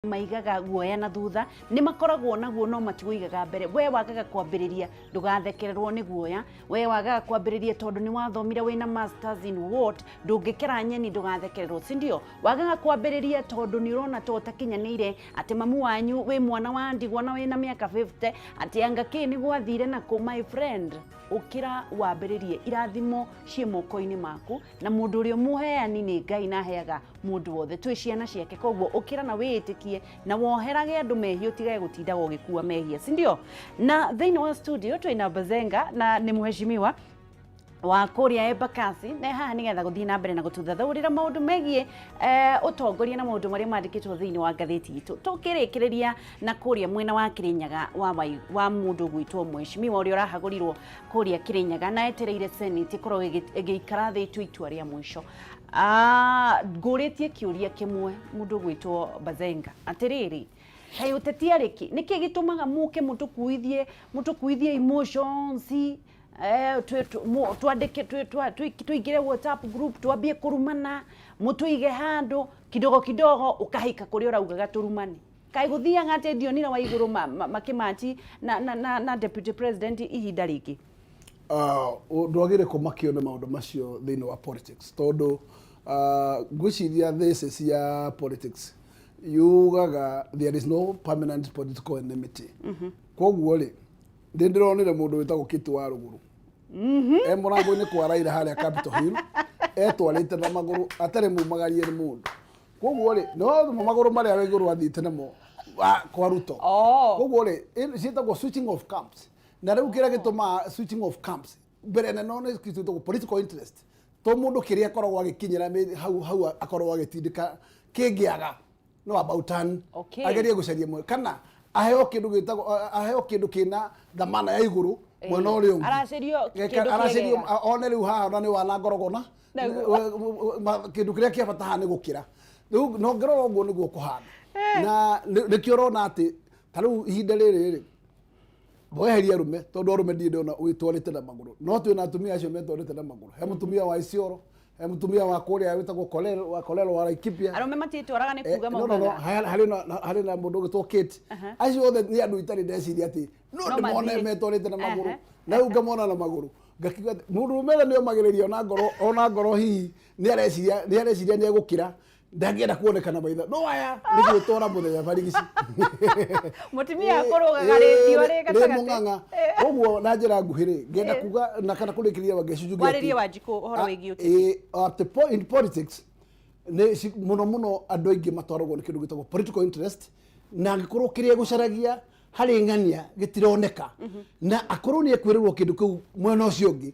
Maigaga guoya na thutha, nĩ makoragwo naguo no matiũigaga mbere. We wagaga kwambĩrĩria, ndũgathekererwo nĩ guoya. We wagaga kwambĩrĩria tondũ nĩ wathomire wĩna masters in what, ndũngĩkera nyeni ndũgathekererwo, si ndio? Wagaga kwambĩrĩria tondũ nĩ ũrona ta ũtakinyanĩire, atĩ mamu wanyu wĩ mwana wa ndigwa na wĩna mĩaka 50, atĩ anga kĩ nĩ gwathire na kũ. My friend, ũkĩra wambĩrĩrie, irathimo ciĩ moko-inĩ maku, na mũndũ ũrĩa ũmũheani nĩ Ngai na aheaga mũndũ wothe, twĩ ciana ciake. Koguo ũkĩra na wĩĩtĩkie na woherage andũ mehia, ũtigage gũtindaga ũgĩkua mehia, si ndio? Na thĩinĩ wa studio twĩna Bazenga na nĩ mheshimiwa wa kũrĩa Embakasi, na haha nĩgetha gũthiĩ na mbere na gũtũthathaũrĩra maũndũ megiĩ ũtongoria na maũndũ marĩa mandĩkĩtwo thĩinĩ wa ngathĩti itũ. Tũkĩrĩkĩrĩria na kũrĩa mwena wa Kĩrĩnyaga wa mũndũ gwĩtwo mheshimiwa ũrĩa ũrahagũrirwo kũrĩa Kĩrĩnyaga na etereire Senate ĩkorwo ĩgĩikara thĩ ĩtue itua rĩa mũico. Ngũrĩtie kĩũria kĩmwe mũndũ gwĩtwo Bazenga, atĩrĩrĩ, kaĩ ũteti arĩ kĩ? Nĩkĩ gĩtũmaga mũke mũtũkuithie mũtũkuithie emotions, twandĩke, tũingĩre WhatsApp group, twambie kũrumana, mũtũige handũ kidogo kidogo, ũkahika kũrĩa ũraugaga tũrumane? Kaĩ gũthiaga atĩ ndionire wa igũrũ makĩmachi na deputy president ihinda rĩngĩ? Ndwagĩrĩire kũmakio nĩ maũndũ macio thĩinĩ wa politics, tondũ ngwĩciria thesis ya politics yugaga there is no permanent political enmity. Koguo rĩ, ndĩ ndĩronire mũndũ wĩtagwo Kiti wa Rũgũrũ e mũrango-inĩ kwa Raila harĩa Capitol Hill, etwarĩte na magũrũ, atarĩ mumagarie nĩ mũndũ. Koguo rĩ, no magũrũ marĩa wa igũrũ athiĩte namo kwa Ruto. Koguo rĩ, ciĩtagwo switching of camps. Na rĩu kĩrĩa gĩtũmaga switching of camps mbere nene nĩ gĩtagwo political interest, to mũndũ kĩrĩa akoragwo agĩkinyĩra hau hau akoragwo agĩtindĩka kĩngĩaga no about turn, agerie gũcaria mwe kana aheo kĩndũ gĩtagwo aheo kĩndũ kĩna thamana ya igũrũ mwena ũrĩa ũngĩ. Aracerio kĩndũ aracerio kĩegega. One rĩu haha ona nĩ wana ngorogona. Kĩndũ kĩrĩa kĩa bata haha nĩ gũkĩra rĩu, no ngĩrora ũguo nĩguo kũhana, na nĩkĩo ũrona atĩ ta rĩu ihinda rĩrĩ rĩ weheria arũme, tondũ arũme ndirĩ ndona wĩtwarĩte na magũrũ, no twĩna atumia acio metwarĩte na magũrũ. He mũtumia wa Isiolo, he mũtumia wa kũrĩa wĩtagwo Kolel wa Kolel wa Laikipia. Arũme matiĩtwaraga nĩ kuga no, no, no, maugaga. Harĩ na mũndũ ũgĩtwo Kate. Acio othe nĩ andũ itarĩ ndeciria atĩ no No ndĩmone mathiĩ. metwarĩte na magũrũ, na rĩu ngamona na magũrũ, ngakiuga atĩ mũndũ ũrũme nĩ omagĩrĩria ona ngoro hihi nĩ areciria nĩ egũkĩra, ndangĩenda kuonekana maitho, no aya nĩ gwĩtwara mũthenya barigici. Mũtumia akũrũgaga rĩndiũ rĩ rĩ gatagatĩ. Mũng'ang'a koguo na njĩra nguhĩ rĩ, ngenda kuga na kana kũrĩkĩrĩria wangeci njuge Warĩrie Wanjikũ ũhoro wĩgiĩ ũteti. Atĩ in politics nĩ mũno mũno andũ aingĩ matwaragwo nĩ kĩndũ gĩtagwo political interest, na angĩkorwo kĩrĩa gũcaragia harĩ ng'ania gĩtironeka na akorwo nĩ ekwĩrĩrwo kĩndũ kĩu mwena ũcio ũngĩ,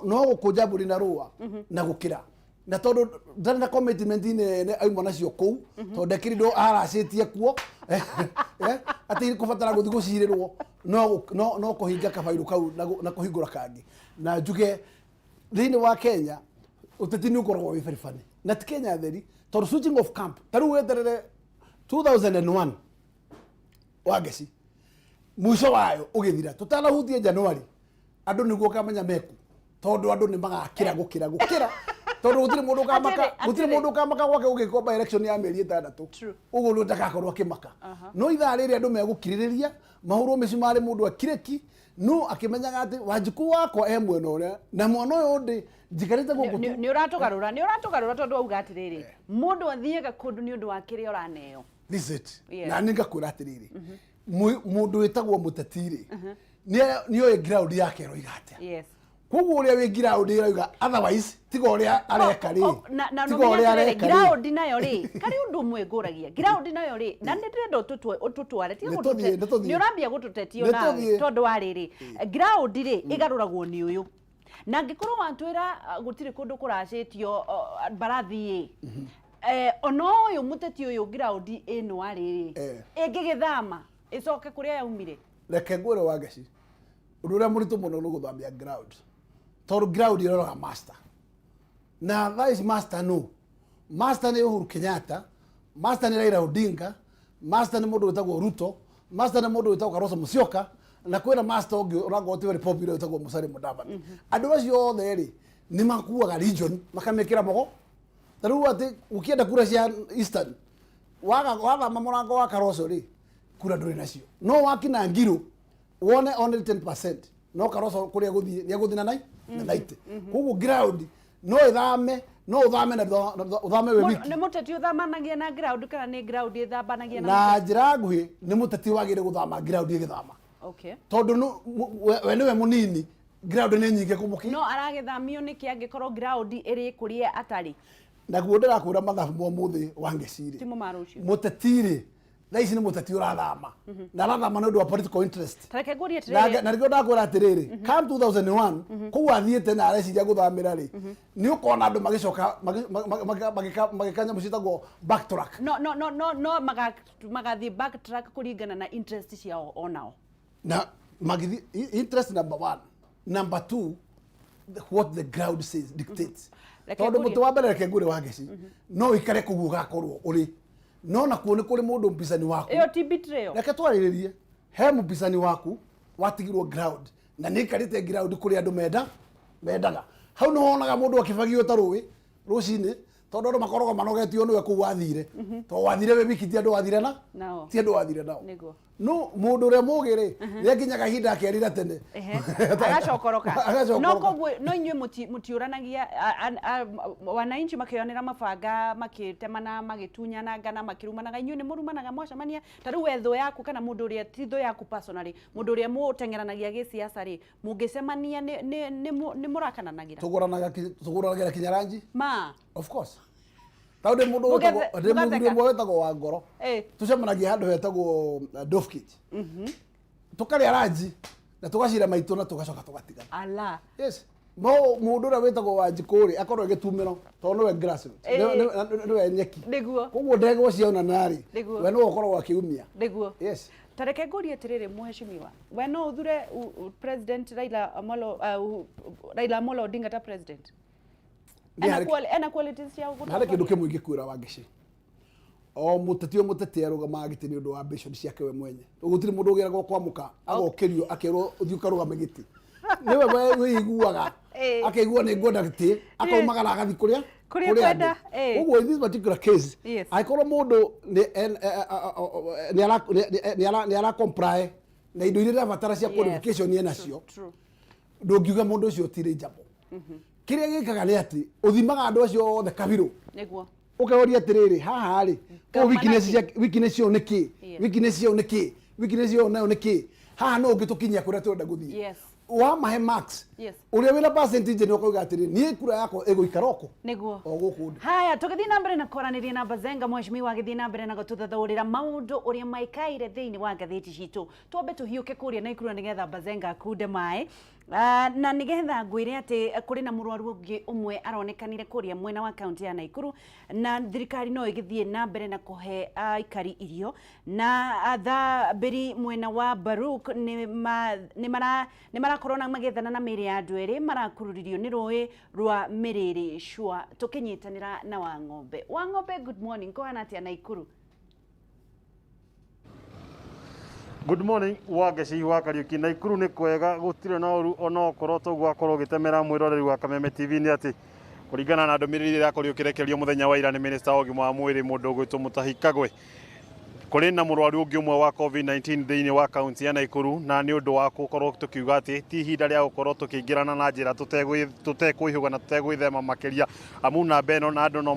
no gũkũnja mbũri na rũa na gũkĩra, na tondũ ndarĩ na commitment nene auma nacio kũu, tondũ ndekĩrĩndwo aracĩtie kuo atĩ kũbatara gũthiĩ gũcirĩrwo, no kũhinga kabairũ kau na kũhingũra kangĩ. Na njuge thĩinĩ wa Kenya ũteti nĩ ũkoragwo wĩ baribani, na ti Kenya theri, tondũ switching of camp ta rĩu weterere 2001 Wangeci mũico wayo ũgĩthira tũtanahutie Januari, andũ nĩguo ũkamenya meku, tondũ andũ nĩ magakĩra gũkĩra gũkĩra, tondũ gũtirĩ mũndũ ũkamaka. Atĩrĩ, Gũtirĩ mũndũ ũkamaka gwake gũgĩkwo by election ya mĩeri 6. Ũguo nĩ ndagakorwo akĩmaka, no ithaa rĩrĩ andũ megũkirĩrĩria mahũrwo mĩcumarĩ, mũndũ akirĩki no akĩmenyaga atĩ Wanjikũ wakwa e mwena ũrĩa na mwana ũyũ ndĩ njikarĩte gũkũ tu. Nĩ ũratũgarũra tondũ wauga atĩrĩrĩ, mũndũ athiaga kũndũ nĩ ũndũ wa kĩrĩa ũraneo. This is it. Na nĩ ngakwĩra atĩrĩrĩ, mũndũ wĩtagwo mũteti rĩ, nĩoĩ ground yake ĩroiga atĩa. Koguo ũrĩa wĩ ground ĩroiga otherwise, tiga ũrĩa areka rĩ, na tiga ũrĩa areka rĩ. Ground nayo rĩ, karĩ ũndũ ũmwe ngũragia, ground nayo rĩ, na nĩ ndĩrenda ũtũtware, tiga Nĩ tũthiĩ, nĩ tũthiĩ. Nĩ ũrambia gũtũtetia Nĩ nawe tũthiĩ. tondũ wa rĩrĩ, ground rĩ ĩgarũragwo nĩ ũyũ, na angĩkorwo watwĩra gũtirĩ kũndũ kũracĩtio mbarathi ĩ, ona ũyũ mũteti ũyũ ground ĩno arĩ rĩ, ĩngĩgĩthama ĩcoke kũrĩa yaumire. Reke ngwĩre Wangeci, ũndũ ũrĩa mũritũ mũno nĩ gũthambia ground, tondũ ground ĩroraga master, na thaa ici master no master nĩ Uhuru Kenyatta, master nĩ Raila Odinga, master nĩ mũndũ wĩtagwo Ruto, master nĩ mũndũ wĩtagwo Kalonzo Musyoka, na kwĩna master ũngĩ ũrakorwo ti very popular wĩtagwo Musalia Mudavadi. Andũ acio othe rĩ, nĩ makuaga region makamĩkĩra mogo. Ta rĩu atĩ ũkĩenda kura cia Eastern, Waga wathama mũrango wa Karoco rĩ, kura ndũrĩ nacio, no wakina Ngiru wone only 10%, no Karoco kũrĩa gũthiĩ nĩ egũthiĩ na nai na 90. Koguo ground no ĩthame, no ũthame na ũthame wĩ wiki. Nĩ mũteti ũthamanagia na ground kana nĩ ground ĩthambanagia na Na njĩra nguhĩ, nĩ mũteti wagĩrĩire gũthama ground ĩgĩthama. Tondũ we nĩwe mũnini, ground nĩ nyingĩ kũmũki. No aragĩthamio nĩkĩ angĩkorwo ground ĩrĩ kũrĩa atarĩ? Naguo ndĩrakwĩra mathabu ma ũmũthĩ wa ngecirĩ Timo ma rũciũ. Mũteti rĩ, thaa ici nĩ mũteti ũrathama, na arathama nĩ ũndũ wa political interest. Ta reke ngũrie Na atĩrĩrĩ. Na nĩkĩo ndakwĩra atĩrĩrĩ, come 2001 kũu athiĩte na areciria gũthamĩra rĩ, nĩ ũkona andũ magĩcoka magĩka nyamũ ciĩtagwo backtrack. No magathiĩ backtrack kũringana na interest ciao onao. Na magithi interest number one, number two, what the ground says dictates. Reke Tondũ ngũrie. Mũtĩ wa mbere, reke ngũre wa ngeci, no ũikare kũu ũgakorwo ũrĩ, no nakuo nĩ kũrĩ mũndũ mpicani waku. Ĩyo ti betrayal? Reke twarĩrĩrie. He mũpicani waku watigirwo ground na nĩ aikarĩte ground kũrĩa andũ mendaga. Hau nĩ wonaga mũndũ akĩbagio ta rũĩ rũcinĩ, tondũ andũ makoragwo manogetio nĩwe kũu wathire, tondũ wathire wĩ wiki, ti andũ wathire na Nao. ti andũ wathire nao. Nĩguo. No mũndũ ũrĩa mũgĩ rĩ, nĩ akinyaga ihinda akerira tene. Agacokoroka. No Agacokoroka. Koguo no inyuĩ mũtiũranagia wananchi makĩonera mabanga, makĩtemana, magĩtunyanangana, makĩrumanaga? Inyuĩ nĩ mũrumanaga mwacemania? Ta rĩu we thũ yaku, kana mũndũ ũrĩa ti thũ yaku personally, mũndũ ũrĩa mũteng'eranagia gĩsiasa rĩ, mũngĩcemania nĩ mũrakananagĩra? Tũgũranagĩra kinya ranji. Ma? Of course, tondũ ndĩ mũndũ ndĩ mũthuri Mũgatheka. ũmwe wĩtagwo wa ngoro. Tũcemanagia handũ hetagwo Dofkit, tũkarĩa ranji na tũgacira maitũ na tũgacoka tũgatigana. Ala. Yes, no mũndũ ũrĩa wĩtagwo Wanjikũ rĩ, akorwo ĩgĩtumĩro tondũ nĩwe grassroots, nĩwe nyeki. Koguo ndegwa cionana rĩ, we nĩwe ũkoragwo akĩumia. Yes. Ta reke ngũrie atĩrĩrĩ, mheshimiwa, we no ũthure President Raila Amolo Odinga ta president? Nĩ Ena ena qualities cia Na harĩ kĩndũ gũtongoria? Kĩmwe ingĩkwĩra, Wangeci, o mũteti, o mũteti arũgamaga gĩtĩ nĩ ũndũ wa ambition ciake we mwenye. Gũtirĩ mũndũ ũgĩragwo kwamũka agokĩrio akerwo ũthiĩ ũkarũgame gĩtĩ. Nĩwe we wĩiguaga, akaigua nĩ ngwenda gĩtĩ, akaumagara agathiĩ kũrĩa Kũrĩa kũrĩ kwenda, andũ. Koguo in this particular case, angĩkorwo mũndũ nĩ ara comply na indo iria irabatara cia qualification enacio, ndũngiuga mũndũ ũcio ti njambo. Kĩrĩa gĩkaga nĩ atĩ ũthimaga andũ acio othe kabirũ, ũkehoria atĩrĩrĩ, haha rĩ, Ngauma weakness nakĩ? Weakness ĩyo nĩ kĩ? Weakness ĩyo nĩ kĩ? Weakness ĩyo nayo nĩ kĩ? Haha no ũngĩtũkinyia kũrĩa tũrenda gũthiĩ? Wamahe max, ũrĩa wĩna percentage nĩ ũkauga atĩrĩ, niĩ kura yakwa ĩgũikara oko o gũkũ ndĩ. Haya, tũgĩthiĩ na mbere na kwaranĩria na Bazenga, mheshimiwa agĩthiĩ na mbere na gũtũthathaũrĩra maũndũ ũrĩa maikaire thĩinĩ wa ngathĩti citũ, twambe tũhiũke kũrĩa Naikuru na nĩgetha Bazenga akunde maĩ. Na nĩgetha ngwĩre atĩ kũrĩ na mũrwaru ũngĩ ũmwe aronekanire kũrĩa mwena wa kaunti ya Naikuru, na thirikari no ĩgĩthiĩ na mbere na kũhe aikari irio, na athambĩri mwena wa Baruk nĩ marakorwo na magĩethana na mĩĩrĩ ya andũ erĩ marakururirio nĩ rũĩ rwa Mĩrĩrĩ Shua. Tũkĩnyitanĩra na Wang'ombe. Wang'ombe, good morning, kũhana atĩa Naikuru? Good morning, Wangeci wa Kariuki. Naikuru nĩ kwega, gũtirĩ na ũru, ona okorwo toguo akorwo ũgĩtemera mwĩroreri wa Kameme TV nĩ atĩ kũringana na ndũmĩrĩri ĩrĩa yakorirwo ĩkĩrekererio mũthenya wa ira nĩ minista wa ũgima wa mwĩrĩ, mũndũ ũgwĩtwo Mutahi Kagwe, kũrĩ na mũrwaru ũngĩ ũmwe wa COVID-19 thĩinĩ wa kaunti ya Naikuru. Na nĩ ũndũ wa gũkorwo tũkiuga atĩ ti ihinda rĩa gũkorwo tũkĩingĩrana na njĩra tũtekwĩhũga na tũtegwĩthema makĩria, amu namba ĩno na andũ no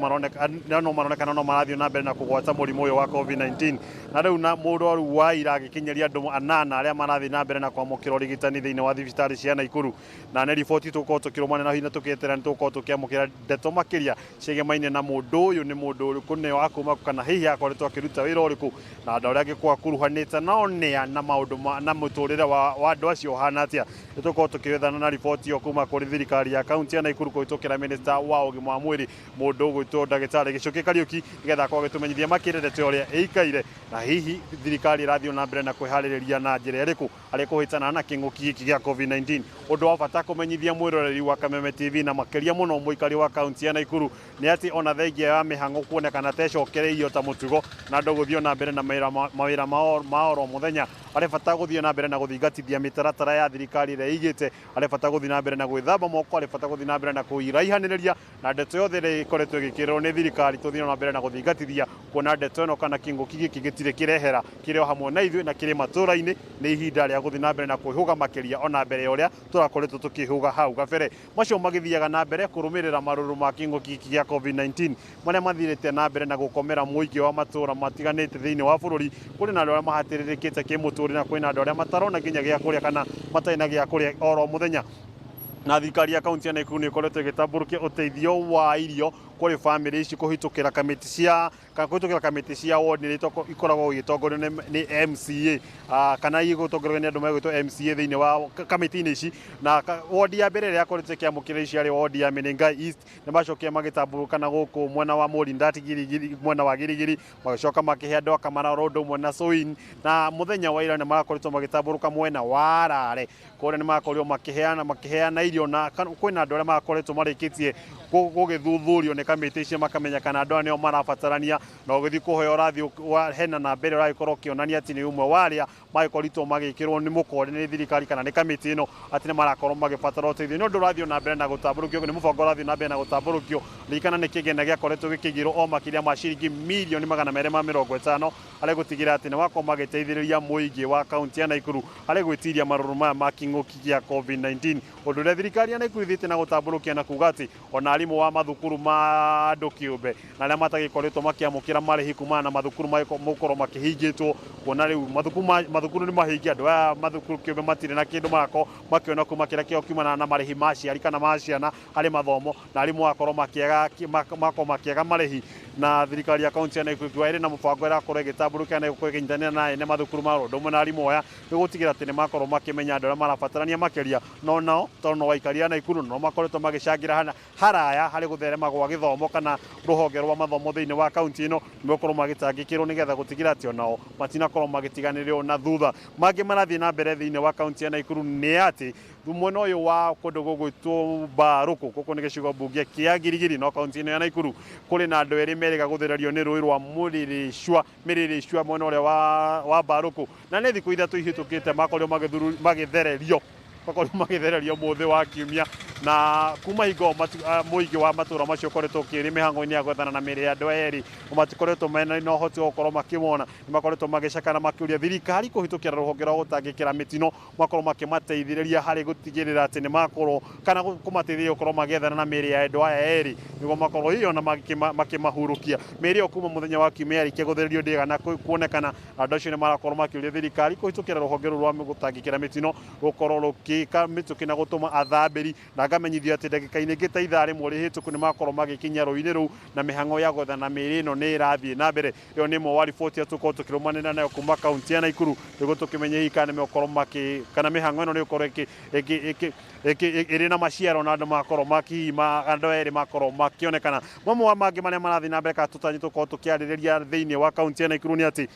maronekana no marathiĩ na mbere na kũgwata mũrimũ ũyũ wa COVID-19. Na rĩu na mũrwaru wa ira agĩkinyĩria andũ anana arĩa marathiĩ na mbere na kwamũkĩra ũrigitani thĩinĩ wa thibitarĩ cia Naikuru. Na nĩ riboti tũgũkorwo tũkĩrũmania na hinya tũkĩeterera nĩ tũgũkorwo tũkĩamũkĩra ndeto makĩria ciĩgemaine na mũndũ ũyũ, nĩ mũndũ ũrĩkũ, nĩ wa kuma kũ, kana hihi akoretwo akĩruta wĩra ũrĩkũ, na andũ arĩa angĩkorwo akuruhanĩte nao nĩa, na maũndũ na mũtũrĩre wa andũ acio ũhana atĩa. Nĩ tũgũkorwo tũkĩwethana na riboti ĩyo kuma kũrĩ thirikari ya kaunti ya Naikuru kũhĩtũkĩra minista wa ũgima wa mwĩrĩ, mũndũ ũgwĩtwo ndagĩtarĩ Gĩchũkĩ Kariũki, nĩgetha akorwo agĩtũmenyithia makĩria ndeto ĩrĩa ĩikaire, na hihi thirikari ĩrathiĩ na mbere na kwĩharĩrĩria na njĩra ĩrĩkũ harĩ kũhĩtana na kĩng'ũki gĩkĩ gĩa COVID-19. Ũndũ wa bata kũmenyithia mwĩroreri wa Kameme TV na makĩria mũno mũikari wa kaunti ya Naikuru nĩ atĩ ona thengia ya mĩhang'o kuonekana ta ĩcokereirio ta mũtugo na andũ gũthiĩ na mbere na mawĩra mao ma oro mũthenya, Harĩ bata gũthiĩ na mbere na gũthingatithia mĩtaratara ya thirikari ĩrĩa ĩigĩte, harĩ bata gũthiĩ na mbere na gwĩthamba moko, harĩ bata gũthiĩ na mbere na kũiraihanĩrĩria na ndeto yothe ĩrĩa ĩkoretwo ĩgĩkĩrĩrwo nĩ thirikari. Tũthiĩ na mbere na gũthingatithia kuona ndeto ĩno kana kĩng'ũki gĩkĩ gĩtirĩ kĩrehera, kĩrĩ o hamwe na ithuĩ na kĩrĩ matũũra-inĩ. Nĩ ihinda rĩa gũthiĩ na mbere na kwĩhũga makĩria ona mbere ya ũrĩa tũrakoretwo tũkĩhũga hau gabere. Macio magĩthiaga na mbere kũrũmĩrĩra marũrũ ma kĩng'ũki gĩkĩ gĩa COVID-19 marĩa mathirĩte na mbere na gũkomera mũingĩ wa matũũra matiganĩte thĩinĩ wa bũrũri. Kũrĩ na andũ arĩa mahatĩrĩrĩkĩte kĩmũtũrĩre na kwĩna andũ arĩa matarona nginya gĩa kũrĩa kana matarĩ na gĩa kũrĩa oro mũthenya. Na thirikari ya kaunti ya Nakuru nĩ ĩkoretwo ĩgĩtambũrũkia ũteithio wa irio kũrĩ bamĩrĩ ici kũhĩtũkĩra kamĩtĩ cia kana kũhĩtũkĩra kamĩtĩ cia ward iria ikoragwo igĩtongorio nĩ MCA, kana igũtongorio nĩ andũ megwĩtwo MCA thĩinĩ wa kamĩtĩ-inĩ ici. Na ward ya mbere ĩrĩa yakoretwo ĩkĩamũkĩra ici yarĩ ward ya Menengai East, nĩ macokire magĩtambũrũka na gũkũ mwena wa Morindat Girigiri, mwena wa Girigiri, magĩcoka makĩhe andũ a Kamara oro ũndũ ũmwe na Soin. Na mũthenya wa ira nĩ marakoretwo magĩtambũrũka mwena wa Arare, kũrĩa nĩ marakorirwo makĩheana irio, na kwĩna andũ arĩa marakoretwo marĩkĩtie gũgĩthuthurio nĩ kamĩtĩ icio makamenya kana andũ aya nĩo marabatarania. Na ũgĩthiĩ kũheo ũrathiĩ hena namba ĩrĩa ũragĩkorwo ũkĩonania atĩ nĩ ũmwe wa arĩa magĩkoritwo magĩkĩrwo nĩ mũkonde nĩ thirikari kana nĩ kamĩtĩ ĩno atĩ nĩ marakorwo magĩbatara ũteithio. Nĩ ũndũ ũrathiĩ na mbere na gũtambũrũkio, nĩ mũbango ũrathiĩ na mbere na gũtambũrũkio. Ririkana nĩ kĩgĩna gĩakoretwo gĩkĩigĩrwo o makĩria ma ciringi mirioni 250 harĩ gũtigĩrĩra atĩ nĩ wakorwo magĩteithĩrĩria mũingĩ wa kaunti ya Nakuru harĩ gwĩtiria marũrũ maya ma kĩng'ũki gĩa COVID-19. Ũndũ ũrĩa thirikari ya Nakuru ĩthiĩte na gũtambũrũkia na kuga atĩ ona arimũ wa mathukuru ma andũ kĩũmbe na arĩa matagĩkoretwo makĩamũkĩra marĩhi kumana na mathukuru magĩkorwo makĩhingĩtwo, kuona rĩu mathukuru nĩ mahingie, andũ aya mathukuru kĩũmbe matirĩ na kĩndũ marakorwo makĩona kuma kĩrĩa kĩo kiumana na marĩhi ma aciari kana ma ciana harĩ mathomo, na arimũ magakorwo makĩaga marĩhi. Na thirikari ya kaunti ya Nakuru ĩkiuga ĩrĩ na mũbango ĩrakorwo ĩgĩtambũrũkia na ĩgũkorwo ĩkĩnyitanĩra na ene mathukuru ma ũndũ ũmwe na arimũ aya nĩ gũtigĩrĩra atĩ nĩ makorwo makĩmenya andũ arĩa marabatarania makĩria. No nao tondũ no aikari a Nakuru no makoretwo magĩcangĩra haraya harĩ gũtherema gwa gĩthomo kana rũhonge rwa mathomo thĩinĩ wa kaunti ĩno, nĩ gũkorwo magĩtangĩkĩrwo nĩgetha gũtigĩrĩra atĩ onao matinakorwo magĩtiganĩrio na thutha. Mangĩ marathiĩ na mbere thĩinĩ wa kaunti ya Nakuru nĩ atĩ mwena ũyũ wa kũndũ gũgwĩtwo Mbarũkũ, gũkũ nĩ gĩcigo mbunge kĩa Girigiri no kaunti ĩno ya Nakuru, kũrĩ na andũ erĩ merĩga gũthererio nĩ rũĩ rwa Mũrĩrĩcua mwena ũrĩa wa Mbarũkũ, na nĩ thikũ 3 ihĩtũkĩte makorirwo magĩthererio mũthĩ wa kiumia. Na kuma hingo mũingĩ wa matũũra macio ũkoretwo ũkĩrĩ mĩhang'o-inĩ ya gwethana na mĩĩrĩ ya andũ aya erĩ, matikoretwo mena na ũhoti wa gũkorwo makĩmona. Nĩ makoretwo magĩcaka na makĩũria thirikari kũhĩtũkĩra rũhonge rwa gũtangĩkĩra mĩtino makorwo makĩmateithĩrĩria harĩ gũtigĩrĩra atĩ nĩ makorwo kana kũmateithĩrĩria gũkorwo magĩethana na mĩĩrĩ ya andũ aya erĩ nĩguo makorwo hihi ona makĩmahurũkia. Mĩĩrĩ ĩyo kuma mũthenya wa kiumia yarĩkia gũthererio ndĩigana kuonekana. Andũ acio nĩ marakorwo makĩũria thirikari kũhĩtũkĩra rũhonge rũu rwa gũtangĩkĩra mĩtino gũkorwo rũgĩka mĩtũkĩ na gũtũma athambĩri, na ngamenyithio atĩ ndagĩka-inĩ ingĩ ta ithaa rĩmwe rĩhĩtũku nĩ makorwo magĩkinya rũĩ-inĩ rũu, na mĩhang'o ya gwethana mĩĩrĩ ĩno nĩ ĩrathiĩ na mbere. Ĩyo nĩ ĩmwe wa riboti ĩrĩa tũkorwo tũkĩrũmanĩrĩra nayo kuma kaunti ya Nakuru nĩguo tũkĩmenye hihi kana nĩmegũkorwo kana mĩhang'o ĩno nĩ ĩgũkorwo ĩrĩ na maciaro na andũ makorwo andũ erĩ makorwo makĩonekana. Mamwe wa mangĩ marĩa marathiĩ na mbere kana tũtanyĩ tũkorwo tũkĩarĩrĩria thĩinĩ wa kaunti ya Nakuru nĩ atĩ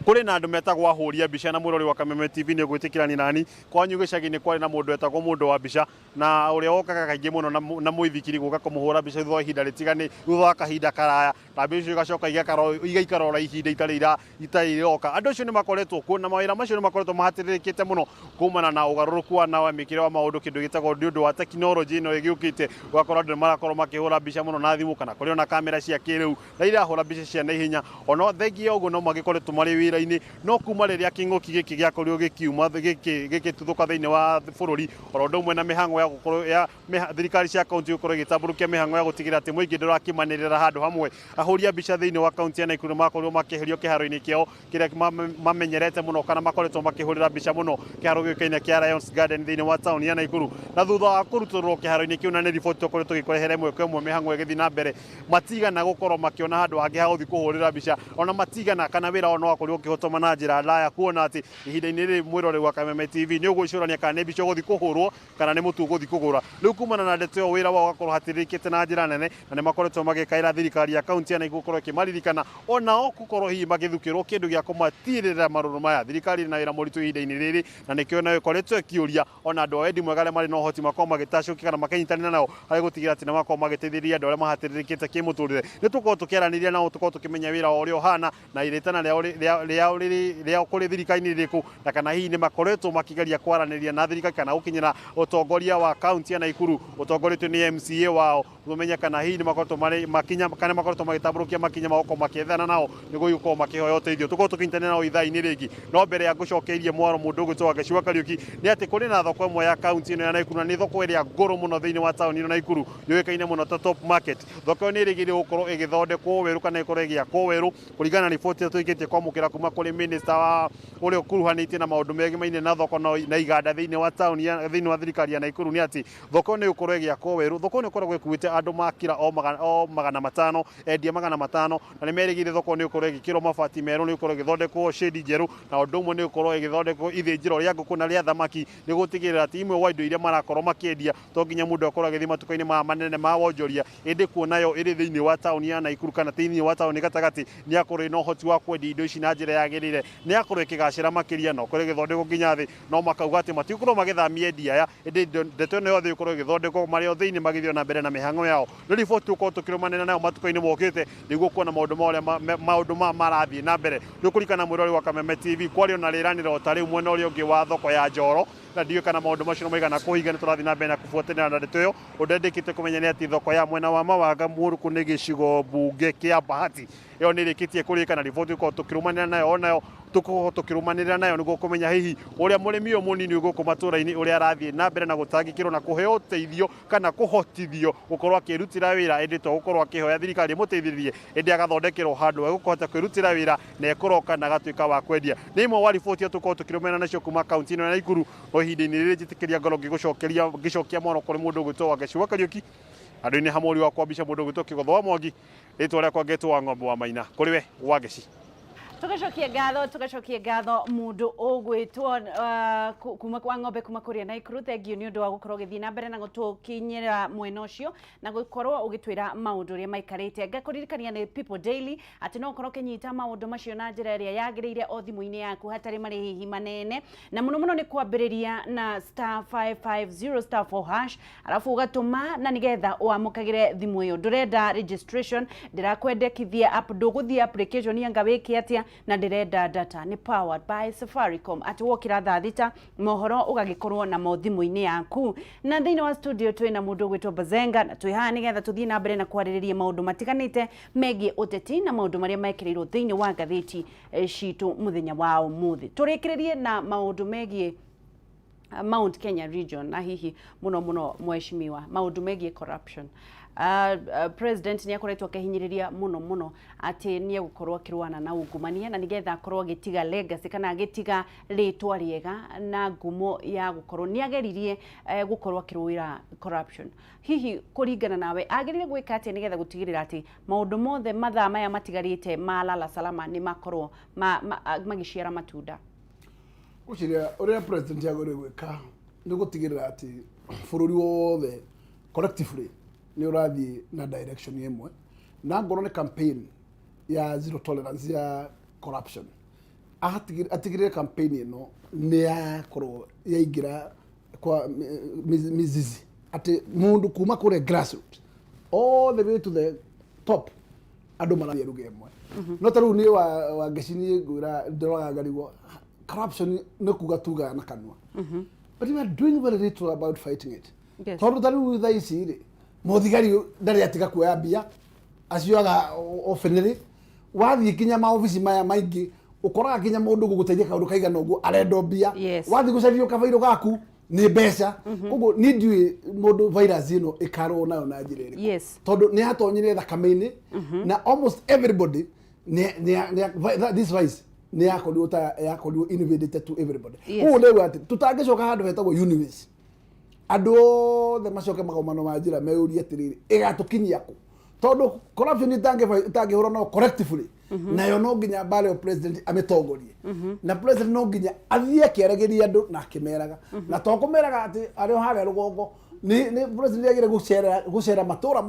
kũrĩ na andũ metagwo ahũri a mbica, na mũrori wa Kameme TV nĩ ũgwĩtĩkĩrania nani kwanyu gĩcagi-inĩ kwarĩ na mũndũ wetagwo mũndũ wa mbica, na ũrĩa wokaga kaingĩ mũno na mũithikiri gũka kũmũhũra mbica thutha wa ihinda rĩtigani, thutha wa kahinda karaya, na mbica icio igacoka igaikara oro ihinda itarĩ iroka. Andũ acio nĩ makoretwo kuo na mawĩra macio nĩ makoretwo mahatĩrĩrĩkĩte mũno kumana na ũgarũrũku wa na mĩkĩre wa maũndũ, kĩndũ gĩtagwo nĩ ũndũ wa tekinoronjĩ ĩno ĩgĩũkĩte, ũgakora andũ nĩ marakorwo makĩhũra mbica mũno na thimũ kana kũrĩ ona kamera cia kĩrĩu na irahũra mbica cia naihenya. Ona thengia ũguo no magĩkoretwo marĩ wĩra-inĩ, no kuma rĩrĩa kĩng'ũki gĩkĩ gĩakorirwo gĩkiuma gĩgĩtuthũka thĩinĩ wa bũrũri, oro ũndũ ũmwe na mĩhang'o ya gũkorwo ya thirikari cia kaunti gũkorwo ĩgĩtambũrũkia mĩhang'o ya gũtigĩrĩra atĩ mũingĩ ndũrakĩmanĩrĩra handũ hamwe. Ahũri a mbica thĩinĩ wa kaunti ya Nakuru makorirwo makĩeherio kĩharo-inĩ kĩao kĩrĩa mamenyerete mũno kana makoretwo makĩhũrĩra mbica mũno, kĩharo gĩũkaine kĩa Lions Garden thĩinĩ wa taũni ya Nakuru. Na thutha wa kũrutũrũrwo kĩharo-inĩ kĩu, na nĩ riboti tũkoretwo tũgĩkũrehera ĩmwe kwa ĩmwe mĩhang'o ĩgĩthiĩ na mbere, matigana gũkorwo makĩona handũ hangĩ ha gũthiĩ kũhũrĩra mbica, ona matigana kana wĩra wao no wakorirwo ũkĩhotoma na njĩra ndaya, kuona atĩ ihinda-inĩ rĩrĩ mwĩroreri wa Kameme TV nĩ ũgwĩcũrania kana nĩ mbica ũgũthiĩ kũhũrwo kana nĩ mũtu ũgũthiĩ kũgũra. Rĩu kumana na ndeto ĩyo wĩra wao ũgakorwo hatĩrĩrĩkĩte na njĩra nene, na nĩ makoretwo magĩkaĩra thirikari ya kaunti ya Nakuru gũkorwo ĩkĩmaririkana onao gũkorwo hihi magĩthukĩrwo kĩndũ gĩa kũmatirĩrĩra marũrũ maya. Thirikari ĩrĩ na wĩra mũritũ ihinda-inĩ rĩrĩ, na nĩkĩo nayo ĩkoretwo ĩkĩũria ona andũ a wendi mwega arĩa marĩ na ũhoti makorwo magĩtacũkia kana makĩnyitanĩra nao harĩ gũtigĩrĩra atĩ nĩ makorwo magĩteithĩrĩria andũ arĩa mahatĩrĩrĩkĩte kĩmũtũrĩre. Nĩ tũkorwo tũkĩaranĩria nao, tũkorwo tũkĩmenya wĩra wao ũrĩa ũhana na rĩtana rĩao rĩao rĩrĩ rĩao kũrĩ thirikari nĩ rĩrĩkũ, na kana hihi nĩ makoretwo makĩgeria kwaranĩria na thirikari kana gũkinyĩra ũtongoria wa kaunti ya Naikuru ũtongoretio nĩ MCA wao, tũmenye kana hihi nĩ makoretwo marĩ makinya kana makoretwo magĩtambũrũkia makinya magoko makĩethana nao nĩguo gũkorwo makĩhoya ũteithio. Tũkorwo tũkĩnyitanĩra nao ithaa-inĩ rĩngĩ. No mbere ya ngũcokeirie mwaro mũndũ ũgwĩtwo Wangeci wa Kariũki nĩ atĩ kũrĩ na thoko ĩmwe ya kaunti ĩno ya Naikuru, na nĩ thoko ĩrĩa ngũrũ mũno thĩinĩ wa taũni ĩno Naikuru, yũĩkaine mũno ta Top Market. Thoko ĩyo nĩ ĩrĩgĩrĩirwo gũkorwo ĩgĩthondekwo werũ kana ĩkorwo ĩgĩakwo werũ kũringana na riboti ĩrĩa tũrĩkĩtie kwamũkĩra kuma kũrĩ minister wa ũrĩa ũkuruhanĩtie na maũndũ megimaine na thoko na iganda thĩinĩ wa taũni thĩinĩ wa thirikari ya Naikuru, nĩ atĩ thoko ĩyo nĩ ĩgũkorwo ĩgĩakwo werũ. Thoko ĩyo nĩ ĩkoragwo ĩkuĩte andũ makira o 500, endia 500, na nĩ merĩgĩrĩire thoko nĩ ĩgũkorwo ĩgĩkĩrwo mabati merũ, nĩ ĩgũkorwo ĩgĩthondekwo shade njerũ, na ũndũ ũmwe nĩ ĩgũkorwo ĩgĩthondekwo ithĩnjĩro rĩa ngũkũ na rĩa thamaki, nĩ gũtigĩrĩra atĩ imwe wa indo iria marakorwo makĩendia to nginya mũndũ akorwo agĩthiĩ matuka-inĩ maya manene ma wonjoria, ĩndĩ kuona yo ĩrĩ thĩinĩ wa taũni ya Naikuru kana thĩinĩ wa taũni gatagatĩ, nĩ akorwo ĩna ũhoti wa kwendia indo ici na njĩra yagĩrĩire, nĩ yakorwo ĩkĩgacĩra makĩria na ũkorwo ĩgĩthondekwo nginya thĩ. No makauga atĩ matigũkorwo magĩthamia endia aya, ĩndĩ ndeto ĩno yothe ĩgũkorwo ĩgĩthondekwo marĩ o thĩinĩ magĩthiĩ na mbere na mĩhang'o yao. Nĩ riboti tũgũkorwo tũkĩrũmanĩra nayo matukũ-inĩ mokĩte nĩguo kuona maũndũ ma ũrĩa maũndũ ma marathiĩ na mbere. Nĩ ũkũririkana mwĩrori wa Kameme TV kwarĩ ona rĩranĩro ta rĩu mwena ũrĩa ũngĩ wa thoko ya Njoro, na ndiũĩ kana maũndũ macio nĩ maigana kũhinga. Nĩ tũrathiĩ na mbere na kũbuatĩrĩra na ndeto ĩyo. Ũndũ ndĩkĩte kũmenya nĩ atĩ thoko ya mwena wa Mawanga Mũrukũ nĩ gĩcigo mbunge kĩa Bahati ĩyo nĩ ĩrĩkĩtie kũrĩka, na riboti tũkorwo tũkĩrũmanĩra nayo onayo tũkorwo tũkĩrũmanĩrĩra nayo nĩguo kũmenya hihi ũrĩa mũrĩmi ũyũ mũnini gũkũ matũra-inĩ ũrĩa arathiĩ na mbere na gũtangĩkĩrwo na kũheo ũteithio kana kũhotithio gũkorwo akĩrutĩra wĩra, ĩndĩ to gũkorwo akĩhoya thirikari ĩmũteithĩrĩrie, ĩndĩ agathondekerwo handũ egũkũhota kwĩrutĩra wĩra na ekũroka na agatuĩka wa kwendia. Nĩ imwe wa riboti tũkorwo tũkĩrũmĩrĩra nacio kuma kaunti ĩno ya Naikuru. No ihinda-inĩ rĩrĩ njĩtĩkĩria ngorwo ngĩgũcokeria ngĩcokia mwaro kũrĩ mũndũ ũgwĩtwo Wangeci wa Kariũki, andũ-inĩ hamwe wa kwambisha mũndũ ũgwĩtwo Kĩgotho wa Mwangi, rĩtwa rĩakwa ngetwo wa Ng'ombe wa Maina. Kũrĩ we Wangeci. Tũgacokia ngatho mũndũ ũgwĩtwo kuma kwa ng'ombe kuma kũrĩa Naikuru. Thank you nĩ ũndũ wa gũkorwo ũgĩthiĩ na mbere na gũtũkinyĩra mwena ũcio na gũkorwo ũgĩtwĩra maũndũ ũrĩa maikarĩte. Ngakũririkania nĩ People Daily, atĩ no ũkorwo ũkĩnyita maũndũ macio na njĩra ĩrĩa yagĩrĩire o thimũ-inĩ yaku hatarĩ marĩhi manene, na mũno mũno nĩ kwambĩrĩria na *550*4#, arabu ũgatũma na nĩgetha wamũkagĩre thimũ ĩyo. Ndũrenda registration, ndĩrakwendekithia app, ndũgũthiĩ application anga wĩke atĩa, na ndĩrenda data. Nĩ powered by Safaricom, atĩ wokĩra thaa 6 mohoro ũgagĩkorwo namo thimũ-inĩ yaku. Na thĩinĩ wa studio twĩna mũndũ ũgwĩtwo Bazenga, na twĩ haha nĩgetha tũthiĩ na mbere na kwarĩrĩria maũndũ matiganĩte megiĩ ũteti na maũndũ marĩa mekĩrĩirwo thĩinĩ wa ngathĩti citũ mũthenya wa ũmũthĩ. Tũrĩkĩrĩrie na maũndũ megiĩ Mount Kenya region, na hihi mũno mũno mheshimiwa, maũndũ megiĩ corruption. President nĩ akoretwo akĩhinyĩrĩria mũno mũno atĩ nĩ egũkorwo akĩrũana na ungumania, na nĩgetha akorwo agĩtiga legacy kana agĩtiga rĩtwa rĩega na ngumo ya gũkorwo nĩ ageririe gũkorwo akĩrũĩra corruption. Hihi kũringana nawe, agĩrĩire gwĩka atĩa nĩgetha gũtigĩrĩra atĩ maũndũ mothe mathaa maya matigarĩte ma lala salama nĩ makorwo magĩciara matunda? Gwĩciria ũrĩa president agĩrĩire gwĩka nĩ gũtigĩrĩra atĩ bũrũri wothe collectively nĩ ũrathiĩ na direction ĩmwe, na ngorwo nĩ campaign ya zero tolerance ya corruption, atigĩrĩre campaign ĩno nĩ yakorwo yaingĩra kwa mizizi, atĩ mũndũ kuma kũrĩa grassroots all the way to the top andũ marathiĩ ruga ĩmwe. No ta rĩu niĩ wa Ngeci, niĩ ngwĩra ndĩroraga ngarigwo, corruption nĩ kuga tugaga na kanua, but we are doing very little about fighting it. Tondũ ta rĩu thaa ici rĩ, mũthigari ndarĩ atiga kuoya mbia, acioyaga obenĩrĩ. Wathiĩ kinya maobici maya maingĩ, ũkoraga kinya mũndũ gũgũteithia kaũndũ kaigana ũguo arendwo mbia. Wathiĩ gũcario kabairũ gaku nĩ mbeca. Koguo niĩ ndiũĩ mũndũ virus ĩno ĩkarũo nayo na njĩra ĩrĩkũ, tondũ nĩ yatonyire thakame-inĩ na almost everybody this vice nĩ yakorirwo ta yakorirwo invaded to everybody. Koguo ndauga atĩ tũtangĩcoka handũ hetagwo uniways, andũ othe macoke magomano ma njĩra meyũrie atĩrĩrĩ, ĩgatũkinyia kũ? Tondũ corruption ĩtangĩhũrwo no collectively, nayo no nginya mbara ĩyo president amĩtongorie, na president no nginya athiĩ akĩaragĩria andũ na akĩmeraga, na to kũmeraga atĩ arĩ o harĩa rũgongo. Nĩ president agĩrĩire gũcera matũra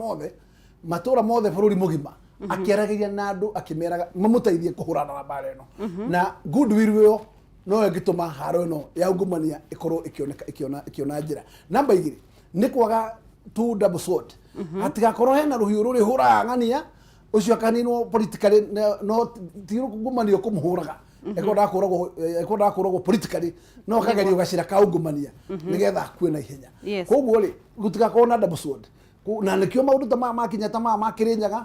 mothe bũrũri mũgima, akĩaragĩria na andũ, akĩmeraga mamũteithie kũhũrana na mbara ĩno, na goodwill ĩyo no ĩngĩtũma haro ĩno ya ungumania ĩkorwo ĩkĩoneka ĩkĩona njĩra. Namba 2 nĩ kwaga two double sword, hatigakorwo hena rũhiũ rũrĩ hũraga ng'ania ũcio akaninwo politically, no ti ungumania kũmũhũraga. Ĩkorwo ndakũragwo, ĩkorwo ndakũragwo politically, no akagerio gacĩra ka ungumania nĩgetha akue na ihenya. Koguo rĩ, gũtigakorwo na double sword. Na nĩkĩo maũndũ ta maya makinya ta maya ma Kĩrĩnyaga,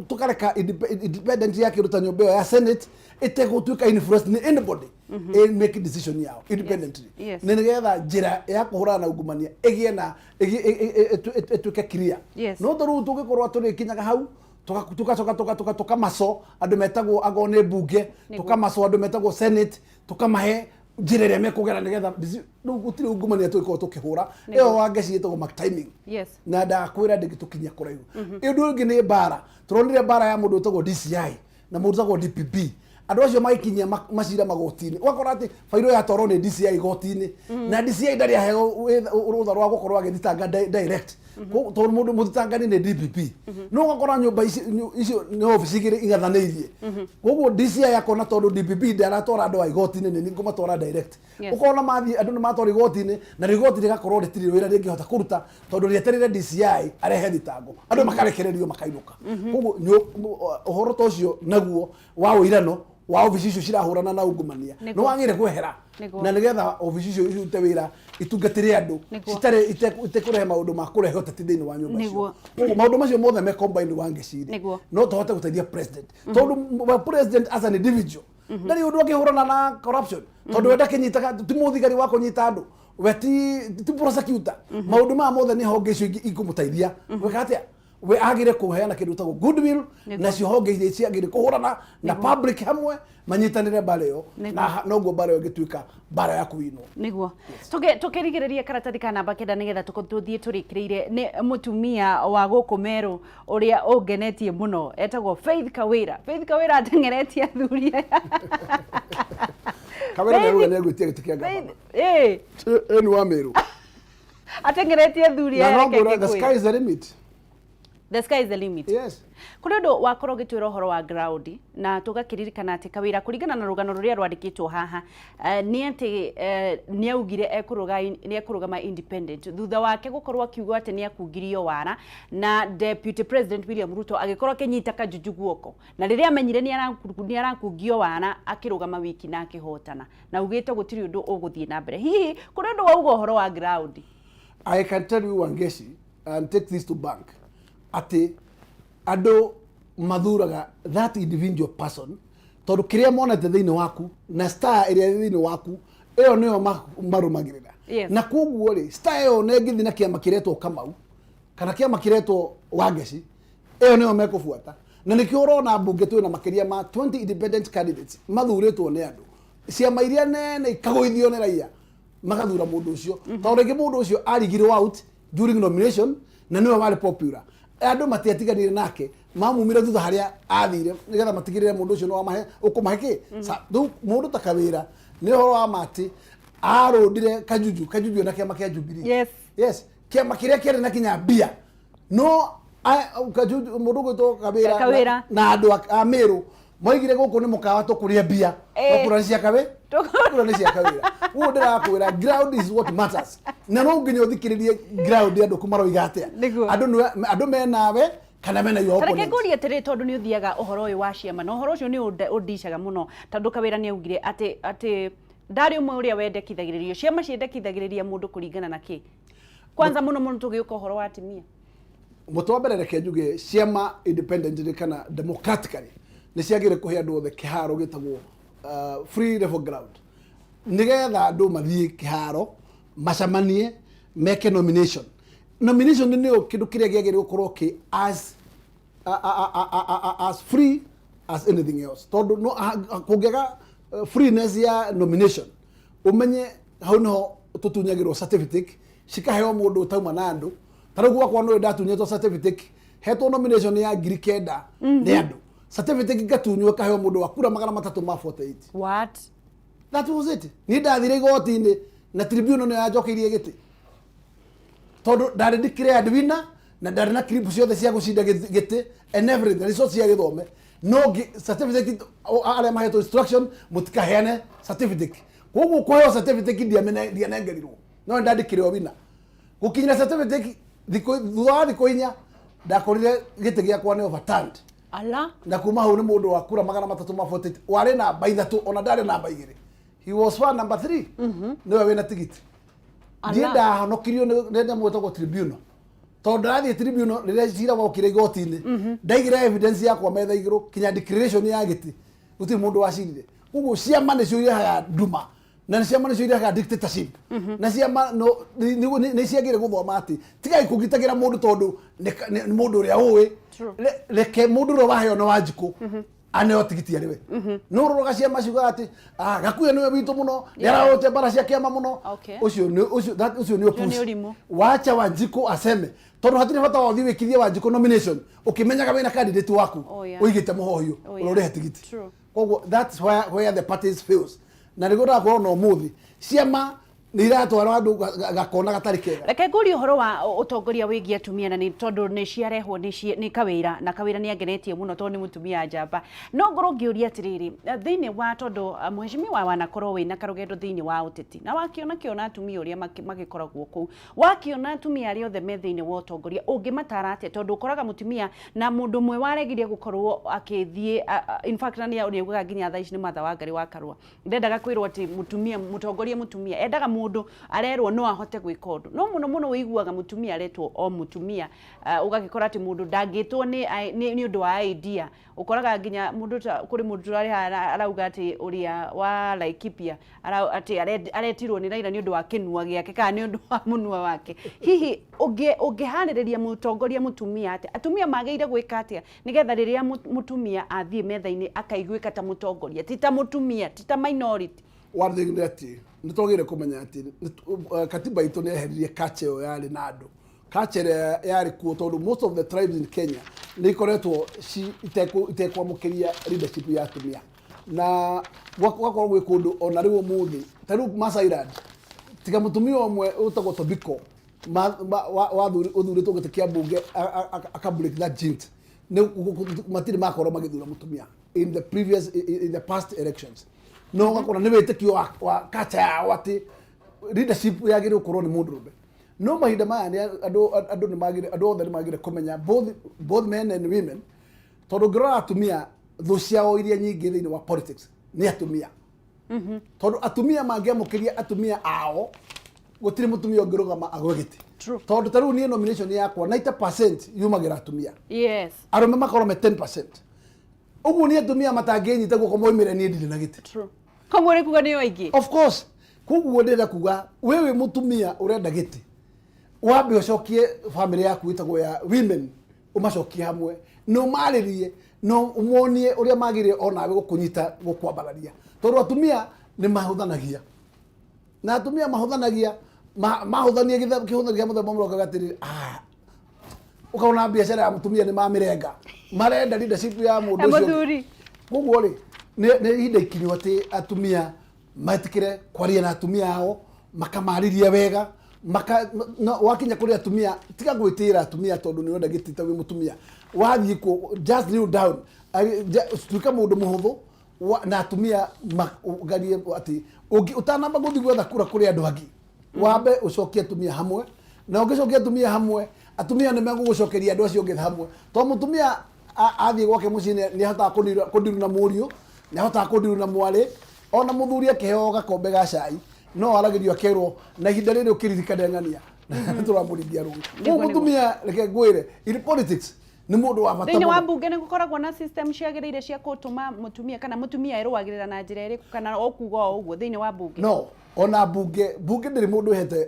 tũkareka independent ya kĩndũ ta nyũmba ĩyo ya Senate ĩtegũtuĩka influenced nĩ anybody, ĩ make decision yao independently, nĩ nĩgetha njĩra ya kũhũrana na ungumania ĩgĩe na ĩtuĩke clear. No ta rĩu tũngĩkorwo tũrĩkinyaga hau, tugacoka tũkamaco andũ metagwo angorwo nĩ mbunge, tũkamaco andũ metagwo Senate, tũkamahe njĩra ĩrĩa mekũgera nĩgetha rĩu gũtirĩ ungumania tũgĩkorwo tũkĩhũra ĩyo. Wangeci, ĩtagwo mark timing. Na ndakwĩra ndĩngĩtũkinyia kũraihu. Ũndũ ũngĩ nĩ mbara. Tũronire mbara ya mũndũ wĩtagwo DCI na mũndũ wĩtagwo DPP. Andũ acio magĩkinyia macira magoti-inĩ, ũgakora atĩ bairũ yatwarwo nĩ DCI igoti-inĩ, na DCI ndarĩ aheo rũtha rwa gũkorwo agĩthitanga direct, tondũ mũndũ mũthitangani nĩ DPP. No ũgakora nyũmba icio nĩ obici igĩrĩ ing'athanĩirie. Koguo DCI akona tondũ DPP ndaratwara andũ a igoti-inĩ, nĩ ngũmatwara direct. Ũkona mathiĩ, andũ nĩ matwara igoti-inĩ, na igoti rĩgakorwo rĩtirĩ wĩra rĩngĩhota kũruta tondũ rĩetereire DCI arehe thitango, andũ makarekererio makainũka. Koguo ũhoro ta ũcio naguo wa ũirano wa obici icio cirahũrana na ungumania nĩ wagĩrĩire kwehera, na nĩgetha obici icio irute wĩra, itungatĩre andũ citarĩ itekũrehe maũndũ ma kũrehe ũteti thĩinĩ wa nyũmba icio. Koguo maũndũ macio mothe me combined, Wangeci, no tũhote gũteithia president, tondũ president as an individual ndarĩ ũndũ angĩhũrana na corruption, tondũ we ndakĩnyitaga, ti mũthigari wa kũnyita andũ, we ti prosecutor. Maũndũ maya mothe nĩ honge icio ingĩ ikũmũteithia gwĩka atĩa. We agire kũheana kĩndũ gĩtagwo goodwill, nacio honge iria ciagire kũhũrana na public hamwe manyitanĩre mbara ĩyo, na noguo mbara ĩyo ĩngĩtuĩka mbara ya kũinwo. Niguo tukirigiriria karatathi ka namba 9 nigetha tuthie turikiriire. Ni mutumia wa guku Meru uria ungenetie muno, etagwo Faith Kawira. Faith Kawira ateng'eretie athuri aya. Kawĩra nĩaruga nĩegwĩtia gĩtĩ kĩa gavana. Ĩĩ. Ĩ nĩ wa Meru. Ateng'eretie athuri na aya. No reke ngwĩre, the ngĩkwĩre. sky is the limit. The sky is the limit. Yes. Kũrĩ ũndũ wakorwo ũgĩtwĩra ũhoro wa ground, na tũgakĩririkana atĩ Kawĩra, kũringana na rũgano rũrĩa rwandĩkĩtwo haha, nĩ atĩ nĩ augire nĩ ekũrũgama independent thutha wake gũkorwo akiuga atĩ nĩ akungirio wara, na Deputy President William Ruto agĩkorwo akĩnyita Kajuju guoko, na rĩrĩa amenyire nĩ arakungio wara, akĩrũgama wiki na akĩhotana, na augĩte gũtirĩ ũndũ ũgũthiĩ na mbere. Hihi kũrĩ ũndũ wauga ũhoro wa ground? I can tell you, Wangeci, and take this to bank, atĩ andũ mathuraga that individual person tondũ kĩrĩa monete thĩinĩ waku na star ĩrĩa ĩ thĩinĩ waku, ĩyo nĩyo marũmagĩrĩra. Na koguo rĩ, star ĩyo na ĩngĩthiĩ na kĩama kĩretwo Kamau kana kĩama kĩretwo Wangeci, ĩyo nĩyo mekũbuata. Na nĩkĩo ũrona mbunge twĩna makĩria ma 20 independent candidates mathurĩtwo nĩ andũ. Ciama iria nene ikagũithio nĩ raia, magathura mũndũ ũcio, tondũ rĩngĩ mũndũ ũcio arigirwo out during nomination na nĩwe warĩ popular. Andũ matiatiganire nake, mamumire thutha harĩa athire nĩgetha matigĩrĩre mũndũ ũcio nĩ wamahe ũkũmahe kĩ. Rĩu mũndũ ta Kawĩra, nĩ ũhoro wa mati arũndire Kajuju. Kajuju na kĩama kĩa Jubilee. Yes, kĩama kĩrĩa kĩarĩ na kinya mbia, no Kajuju, mũndũ ũgwĩtwo Kawĩra Kawĩra. na andũ a Meru moigire gũkũ nĩ mũkawa tũkũrĩa mbia, no kura nĩ cia Kawĩ, kura nĩ cia Kawĩra. Ũguo ndĩrakwĩra, ground is what matters, na no nginya ũthikĩrĩrie ground, andũ kũ maroiga atĩa. Andũ andũ menawe kana mena your Tareke opponent. Ngũrie atĩrĩ, tondũ nĩ ũthiaga ũhoro ũyũ wa ciama, na ũhoro ũcio nĩ ũndicaga mũno, tondũ Kawĩra nĩ augire atĩ ndarĩ ũmwe ũrĩa wendekithagĩrĩrio. Ciama ciendekithagĩrĩria mũndũ kũringana na kĩ? Kwanza mũno mũno tũgĩũka ũhoro wa atumia. Mũtĩ wa mbere, reke njuge ciama independently kana democratically nĩ ciagĩrĩire kũhe andũ othe kĩharo gĩtagwo free level ground, nĩgetha andũ mathiĩ kĩharo, macamanie, meke nomination. Nomination nĩyo kĩndũ kĩrĩa gĩagĩrĩire gũkorwo kĩ as free as anything else, tondũ no kũngĩaga freeness ya nomination, ũmenye hau niho tũtunyagĩrwo certificate, cikaheo mũndũ ũtauma na andũ. Ta rĩu gwakwa nĩ ndatunyĩtwo certificate, hetwo nomination ya 9,000 nĩ andũ, certificate ngatunywo ĩkaheo mũndũ wa kura 348. What? That was it. Niĩ ndathire igoti-inĩ na tribunal nĩyo yanjokeirie gĩtĩ, tondũ ndarĩ declared winner na ndarĩ na clip ciothe cia gũcinda gĩtĩ and everything, resource cia gĩthome. No certificate, arĩa mahetwo instruction mũtikaheane certificate, koguo kũheo certificate ndianengerirwo, no nĩ ndandĩkire winner. Gũkinyĩra certificate thikũ thutha wa thikũ 4, ndakorire gĩtĩ gĩakwa nĩ overturned. Ala. Na kuma hau nĩ mũndũ wa kura 348, warĩ namba 3, ona ndarĩ namba 2, he was far number 3, nĩwe wĩna tigiti. Niĩ ndahonokirio nĩ nyamũ ĩtagwo tribunal, tondũ ndarathiĩ tribunal rĩrĩa cira wokire igoti-inĩ, ndaigire evidence yakwa metha igũrũ kinya declaration ya gĩtĩ, gũtirĩ mũndũ wacirire. Koguo ciama nĩcio irehaga nduma, na nĩ ciama nĩcio irehaga dictatorship, na ciama no nĩ ciagĩrĩire gũthoma atĩ tigai kũgitagĩra mũndũ tondũ nĩ mũndũ ũrĩa ũĩ. Reke mũndũ ũrĩa waheo nĩ Wanjikũ aneo tigiti arĩ we. No ũroraga ciama ciugaga atĩ, "Ah, Gakuya nĩwe witũ mũno, nĩ arahote mbara cia kĩama mũno." Ũcio nĩ ũcio ũcio nĩ nĩ ũpuzi. Ũrimũ. Wacha Wanjikũ aseme, tondũ hatirĩ bata wa ũthiĩ wĩkithie Wanjikũ nomination ũkĩmenyaga wĩna candidate waku ũigĩte mũhohio ũrĩa ũrĩhe tigiti. Koguo that's where the parties fails, na nĩguo ndĩrakorwo na ũmũthĩ ciama nĩ iratwara andũ gakona gatarĩ kega. Reke ngũrie ũhoro wa ũtongoria wĩgiĩ atumia, na nĩ tondũ nĩ ciarehwo nĩ Kawĩra, na Kawĩra nĩ angenetie mũno tondũ nĩ mũtumia njamba. No ngorwo ngĩũria atĩrĩrĩ, thĩinĩ wa tondũ mheshimiwa wanakorwo wĩna karũgendo thĩinĩ wa ũteti, na wakĩona kĩona atumia ũrĩa magĩkoragwo kũu, wakĩona atumia arĩa othe me thĩinĩ wa ũtongoria, ũngĩmatara atĩa? Tondũ ũkoraga mũtumia na mũndũ ũmwe waregire gũkorwo akĩthiĩ, in fact na nĩ augaga nginya thaa ici nĩ Martha Wangari wa Karua, ndendaga kwĩrwo atĩ mũtumia mũtongoria, mũtumia endaga mũndũ arerwo no ahote gwĩka ũndũ. No mũno mũno ũiguaga mũtumia aretwo o mũtumia, ũgagĩkora atĩ mũndũ ndangĩtwo nĩ ũndũ wa idea. Ũkoraga nginya mũndũ ta kũrĩ mũndũ tũrarĩ haha arauga atĩ ũrĩa wa Laikipia atĩ aretirwo nĩ Raila nĩ ũndũ wa kĩnua gĩake kana nĩ ũndũ wa mũnua wake. Hihi ũngĩharĩrĩria mũtongoria mũtumia atĩa? Atumia magĩrĩire gwĩka atĩa nĩgetha rĩrĩa mũtumia athiĩ metha-inĩ akaiguĩka ta mũtongoria, ti ta mũtumia, ti ta minority? One thing nĩ atĩ nĩ twagĩrĩire kũmenya atĩ katiba itũ nĩ yeheririe culture ĩyo yarĩ na andũ, culture ĩrĩa yarĩ kuo, tondũ most of the tribes in Kenya nĩ ikoretwo itekwamũkĩria leadership ya atumia, na gwakorwo gwĩ kũndũ ona rĩu ũmũthĩ ta rĩu Maasailand, tiga mũtumia ũmwe ũtagwo Tobiko ũthurĩtwo gĩtĩ kĩa mbunge aka break that jinx, nĩ matirĩ makorwo magĩthura mũtumia in the previous in the past elections. No ũgakora nĩ wĩtĩkio wa culture yao atĩ leadership yagĩrĩirwo gũkorwo nĩ mũndũrũme. No mahinda maya nĩ andũ nĩ magĩrĩire, andũ othe nĩ magĩrĩire kũmenya, both men and women, tondũ ũngĩrora atumia, thũ ciao iria nyingĩ thĩinĩ wa politics nĩ atumia, tondũ atumia mangĩamũkĩria atumia ao, gũtirĩ mũtumia ũngĩrũgama agwe gĩtĩ. Tondũ ta rĩu niĩ nomination yakwa 90% yumagĩra atumia, arũme makorwo me 10%. Ũguo nĩ atumia matangĩnyita guoko moimĩre niĩ ndirĩ na gĩtĩ. Koguo nĩ kuga nĩo aingĩ. Of course. Koguo ndĩrenda kuga, we wĩ mũtumia ũrenda gĩtĩ, wambe ũcokie family yaku ĩtagwo ya women, ũmacokie hamwe na ũmarĩrie na ũmonie ũrĩa magĩrĩire onawe gũkũnyita gũkwambararia, tondũ atumia nĩ mahũthanagia, na atumia mahũthanagia, mahũthania kĩhũthania kĩa mũthemba ũmwe, ũkauga atĩrĩrĩ, "Ah," ũkaona biacara ya mũtumia nĩ mamĩrenga, marenda leadership ya mũndũ Ya ũcio ũngĩ. Mũthuri. Koguo rĩ, nĩ ihinda ikinyu atĩ atumia metĩkĩre kwaria na atumia ao, makamarĩria wega, maka no, wakinya kũrĩ atumia, tiga gwĩtĩĩra atumia tondũ nĩ ũrenda gĩtĩ ta wĩ mũtumia. Wathiĩ kuo, just kneel down, tuĩka mũndũ mũhũthũ na atumia ũgarie atĩ ũtanamba gũthiĩ gwetha kura kũrĩ andũ angĩ, wambe ũcokie atumia hamwe. Na ũngĩcokia atumia hamwe, atumia nĩ megũgũcokeria andũ acio ũngĩ hamwe, tondũ mũtumia athiĩ gwake mũciĩ nĩ ahotaga kũndiru na mũriũ, nĩ ahotaga kũndiru na mwarĩ. Ona mũthuri akĩheo gakombe ga cai no aragĩrio akerwo na ihinda rĩrĩ ũkĩririkane ng'ania tũramũringia rũĩ. Koguo mũtumia, reke ngwĩre, in politics nĩ mũndũ wa bata Thĩinĩ wa mũno. Mbunge nĩ gũkoragwo na system ciagĩrĩire cia gũtũma mũtumia, kana mũtumia ĩrũagĩrĩra na njĩra ĩrĩkũ, kana o kuga o ũguo thĩinĩ wa mbunge? No ona bunge ndĩrĩ mũndũ ĩhete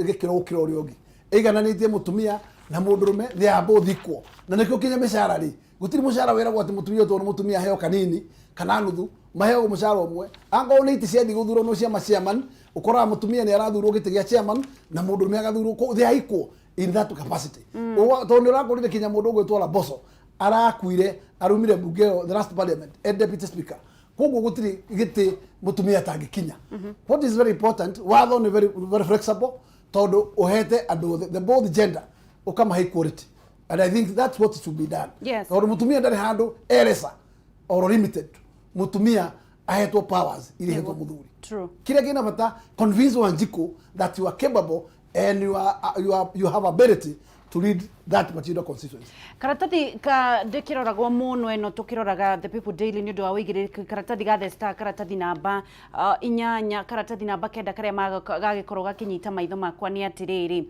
gĩkĩro gũkĩra ũrĩa ũngĩ, ĩigananĩtie mũtumia na mũndũrũme, they are both equal. Na nĩkĩo kinya mĩcara rĩ, gũtirĩ mũcara wĩragwo atĩ mũtumia tondũ mũtumia aheo kanini kana nuthu, maheagwo mũcara ũmwe. Angorwo nĩ itĩ ciathiĩ gũthurwo cia ma chairman, ũkoraga mũtumia nĩ arathurwo gĩtĩ gĩa chairman na mũndũrũme agathurwo. They are equal in that capacity. Tondũ nĩ ũrakorire kinya mũndũ ũgwĩtwo Laboso arakuire arumire mbunge ĩyo, the last parliament, and deputy speaker. Koguo gũtirĩ gĩtĩ mũtumia atangĩkinya. What is very important, watho nĩ very, very flexible, tondũ ũhete andũ othe, the both gender, ũkamahe equality, and I think that's what should be done. Tondũ mũtumia ndarĩ handũ eresa or limited, mũtumia ahetwo powers iria ihetwo mũthuri. Kĩrĩa kĩna bata, convince Wanjiku that you are capable and you have ability. to lead that particular constituency. Karatathi ka ndikiroragwo muno ino tukiroraga The People Daily ni undu wa uigiririku, karatathi ga The Star, karatathi namba 8, karatathi namba 9, karia gagikorwo gakinyita maitho makwa ni atiriri,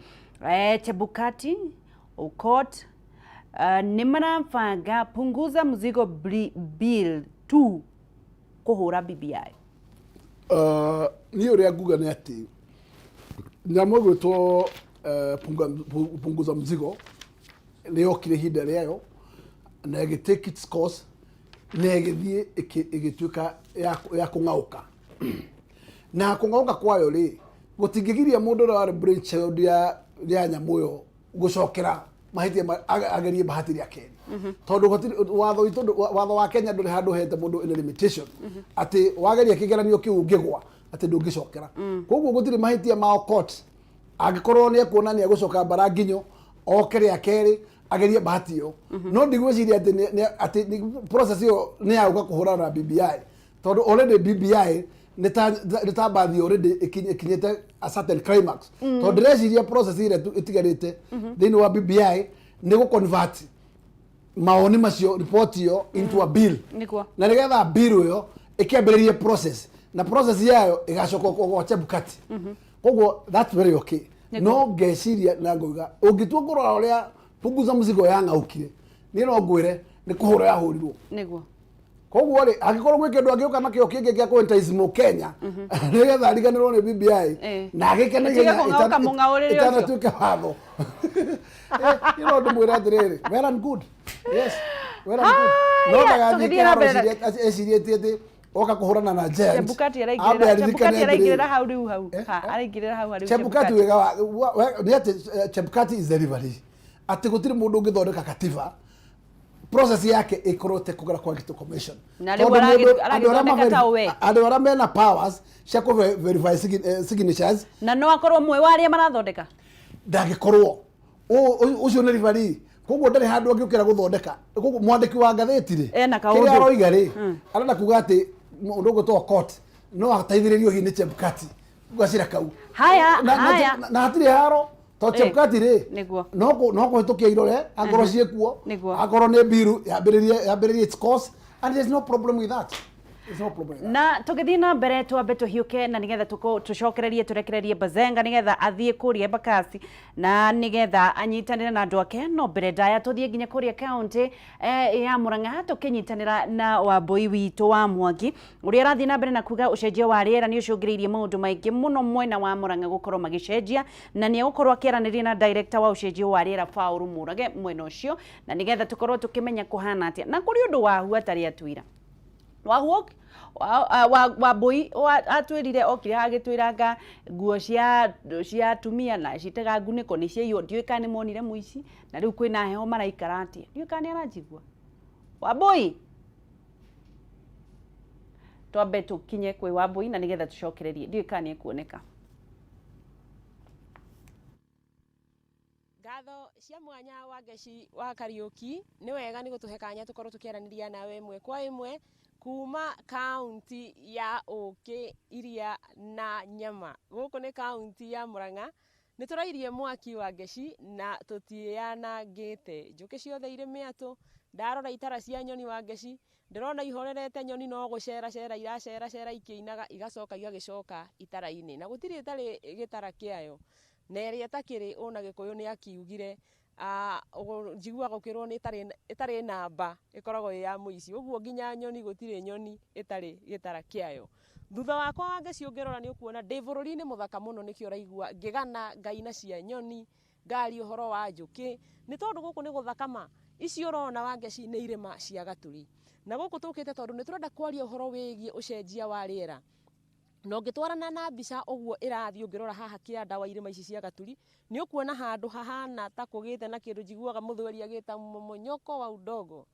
Chebukati Aukot ni marabanga punguza mzigo bill 2 kuhura BBI. Niĩ ũrĩa nguga nĩ atĩ nyamũ ĩgwĩtwo punguza mzigo nĩ yokire ihinda rĩayo na ĩgĩ take its course na ĩgĩthiĩ ĩgĩtuĩka ya kũng'aũka, na kũng'aũka kwayo rĩ, gũtingĩgiria mũndũ ũrĩa warĩ brainchild ya nyamũ ĩyo gũcokera mahĩtia, agerie bahati rĩa kerĩ, tondũ watho witũ, watho wa Kenya ndũrĩ handũ hete mũndũ any limitation atĩ wageria kĩgeranio kĩu ũngĩgwa atĩ ndũngĩcokera. Koguo gũtirĩ mahĩtia ma court angĩkorwo nĩ ekuona nĩ egũcoka mbara nginyo oke rĩa kerĩ agerie bahati ĩyo. No ndigwĩciria atĩ atĩ process ĩyo nĩ ya gũka kũhũrana na BBI, tondũ already BBI nĩ ta bathi already ĩkinyĩte a certain climax, tondũ ndĩreciria process ĩrĩa ĩtigarĩte thĩinĩ wa BBI nĩ gũ convert mawoni macio, report ĩyo into a bill, na nĩgetha bill ĩyo ĩkĩambĩrĩrie process, na process yayo ĩgacoka gwa Chebukati. Koguo that's very okay. No ngeciria na ngauga ũngĩtua kũrora ũrĩa punguza mzigo yang'aũkire, niĩ no ngwĩre nĩ kũhũra yahũrirwo. Koguo rĩ, angĩkorwo gwĩ kĩndũ angĩũka nakĩo kĩngĩ gĩa kũ Mũkenya nĩgetha ariganĩrwo nĩ BBI na agĩkene Ĩtige kũng'aũka mũng'aũrĩre ũcio. Ĩtanatuĩka watho, niĩ no ndĩmwĩre atĩrĩrĩ, well and good, yes, well and good, no Haya, ndagathiĩ tũgĩthiĩ na mbere. kĩharo ecirĩtie atĩ oka kũhũrana na giant. Chebukati Ambe araingĩrĩra, aririkane Chebukati araingĩrĩra atĩrĩrĩ, hau rĩu hau. Ha, araingĩrĩra hau harĩ Chebukati wega nĩ atĩ Chebukati is the referee, atĩ gũtirĩ mũndũ ũngĩthondeka katiba process yake ĩkorwo te kũgera kwa Electoral Commission. Na rĩu Tondũ andũ arĩa aragĩthondeka ta we. Andũ arĩa mena powers cia kũ verify signatures. Na no akorwo mwe wa arĩa marathondeka. Ndangĩkorwo. Ũcio nĩ referee, koguo ndarĩ handũ angĩũkĩra gũthondeka. Koguo mwandĩki wa ngathĩti rĩ, Ena kaũndũ. kĩrĩa aroiga rĩ, arenda kuga atĩ mũndũ ũgwĩtwo court no ateithĩrĩrio hihi nĩ Chebukati gacĩra kau. Haya, haya. Na hatirĩ haro to Chebukati rĩ, no kũhĩtũkia irore akorwo ciĩkuo, akorwo nĩ biru yambĩrĩrie its course, and there's no problem with that. There's no problem with that. Na tũgĩthiĩ na mbere, twambe tũhiũke na nĩgetha tũcokererie, tũrekererie Bazenga nĩgetha athiĩ kũrĩa Embakasi na nĩgetha anyitanĩre na andũ ake. No mbere ndaya tũthiĩ nginya kũrĩa kaũntĩ ya Murang'a, tũkĩnyitanĩra na Wambui witũ wa Mwangi ũrĩa arathiĩ na mbere na kuga ũcenjia wa rĩera nĩ ũcũngĩrĩirie maũndũ maingĩ mũno mwena wa Murang'a gũkorwo magĩcenjia, na nĩ egũkorwo akĩaranĩria na director wa ũcenjia wa rĩera Paul Mũrage mwena ũcio, na nĩgetha tũkorwo tũkĩmenya kũhana atĩa na kũrĩ ũndũ wahu atarĩ atwĩra wahu Wambui atwĩrire okire agĩtwĩranga nguo cia atumia na citega ngunĩko nĩ ciaiywo. Ndiũĩ kana nĩ monire mũici, na rĩu kwĩna heho maraikara atĩa. Ndiũĩ kana nĩ aranjigua Wambui. Twambe tũkinye kwĩ Wambui na nĩgetha tũcokererie. Ndiũĩ kana nĩ ekuoneka. Ngatho cia mwanya wa Ngeci wa Kariuki, nĩ wega nĩ gũtũhe kanya tũkorwo tũkĩaranĩria nawe ĩmwe kwa ĩmwe kuma kaunti ya ũkĩ, iria na nyama. Gũkũ nĩ kaunti ya Murang'a. Nĩ tũrairie mwaki wa Ngeci na tũtiĩyanangĩte. Njũkĩ ciothe irĩ mĩatũ. Ndarora itara cia nyoni wa Ngeci, ndĩrona ihorerete. Nyoni no gũcera cera iracera cera ikĩinaga, igacoka igagĩcoka itara-inĩ, na gũtirĩ ĩtarĩ gĩtara kĩayo, na ĩrĩa ĩtakĩrĩ ona Gĩkũyũ nĩ akiugire, njiguaga ũkĩrwo nĩ ĩtarĩ namba ĩkoragwo ĩ ya mũici. Ũguo nginya nyoni, gũtirĩ nyoni ĩtarĩ gĩtara kĩayo. Thutha wakwa wa Ngeci ũngĩrora nĩ ũkuona ndĩ bũrũri-inĩ mũthaka mũno. Nĩkĩo ũraigua ngĩgana ngaina cia nyoni, ngaria ũhoro wa njũkĩ, nĩ tondũ gũkũ nĩ gũthaka ma. Ici ũrona wa Ngeci nĩ irĩma cia Gatũri, na gũkũ tũkĩte tondũ nĩ tũrenda kwaria ũhoro wĩgiĩ ũcenjia wa rĩera. Na ũngĩtwarana na mbica ũguo ĩrathiĩ, ũngĩrora haha kĩanda wa irĩma ici cia Gaturi, nĩ ũkuona handũ hahana ta kũgĩte na kĩndũ njiguaga mũthweri agĩta mmomonyoko wa udongo,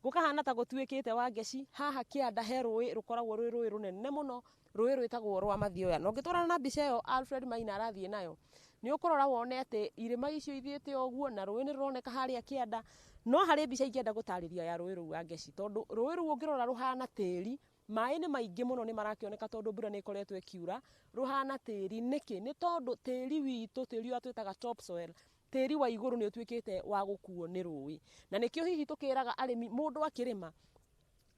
gũkahana ta gũtuĩkĩte wa Ngeci. Haha kĩanda he rũĩ rũkoragwo rwĩ rũĩ rũnene mũno, rũĩ rwĩtagwo rwa Mathioya. Na ũngĩtwarana na mbica ĩyo Alfred Maina arathiĩ nayo, nĩ ũkũrora wone atĩ irĩma icio ithiĩte ũguo na rũĩ nĩ rũroneka harĩa kĩanda. No harĩ mbica ingĩenda gũtarĩria ya rũĩ rũu wa Ngeci, tondũ rũĩ rũu ũngĩrora rũhana tĩri. Maĩ nĩ maingĩ mũno, nĩ marakĩoneka tondũ mbura nĩ ĩkoretwo ĩkiura. Rũhana tĩri nĩkĩ? Nĩ tondũ tĩri witũ, tĩri ũrĩa twĩtaga topsoil, Tĩri wa igũrũ nĩ ũtuĩkĩte wa gũkuo nĩ rũĩ, na nĩkĩo hihi tũkĩraga arĩmi mũndũ akĩrĩma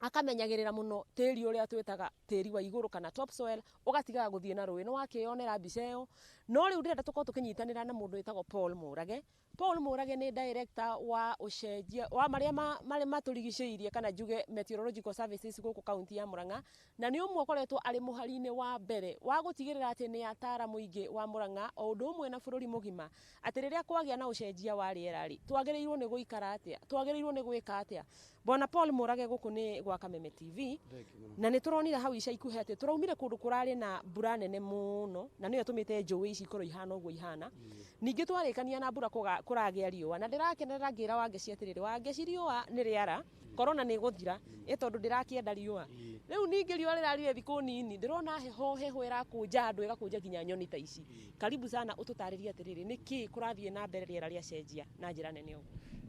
akamenyagĩrĩra mũno tĩri ũrĩa twĩtaga tĩri wa igũrũ kana topsoil, ũgatigaga gũthiĩ na rũĩ. Nĩ wakĩyonera mbica ĩyo. No rĩu ndĩrenda tũkorwo tũkĩnyitanĩra na mũndũ wĩtagwo Paul Mũrage. Paul Mũrage nĩ director wa ũcenjia wa marĩa marĩa matũrigicĩirie, kana njuge meteorological services gũkũ kaunti ya Murang'a, na nĩ ũmwe ũkoretwo arĩ mũhari-inĩ wa mbere wa gũtigĩrĩra atĩ nĩ atara mũingĩ wa Murang'a o ũndũ ũmwe na bũrũri mũgima atĩ rĩrĩa kwagĩa na ũcenjia wa rĩera rĩ, twagĩrĩirwo nĩ gũikara atĩa, twagĩrĩirwo nĩ gwĩka atĩa. Bwana Paul Mũrage, gũkũ nĩ gwa Kameme TV, na nĩ tũronire hau ica ikuhĩ atĩ tũraumire kũndũ kũrarĩ na mbura nene mũno, na nĩyo ĩtũmĩte njũĩ ici ikorwo ihana ũguo ihana. Ningĩ twarĩkania na mbura kũragĩa riũa, na ndĩrakenerera ngĩra Wangeci atĩrĩrĩ, Wangeci, riũa nĩ rĩara, korona nĩ ĩgũthira ĩ tondũ ndĩrakĩenda riũa. Rĩu ningĩ riũa rĩrarire thikũ nini, ndĩrona heho, heho ĩrakũnja andũ, ĩgakũnja nginya nyoni ta ici. Karibu sana, ũtũtarĩrie atĩrĩrĩ, nĩkĩ kũrathiĩ na mbere rĩera rĩacenjia na njĩra nene ũguo?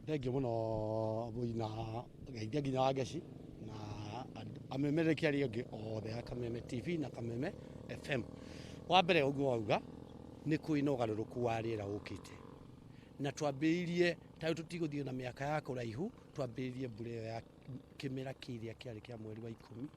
Thengiũ mũno mũina, geithia nginya Wangeci na amemerekia arĩa angĩ othe a Kameme TV na Kameme FM. Wa mbere, ũguo wauga, nĩ kwĩ na ũgarũrũku wa rĩera ũkĩte, na twambĩrĩirie ta rĩu, tũtigũthiĩ na mĩaka ya kũraihu, twambĩrĩirie mbura ĩyo ya kĩmera kĩrĩa kĩarĩ kĩa mweri wa 10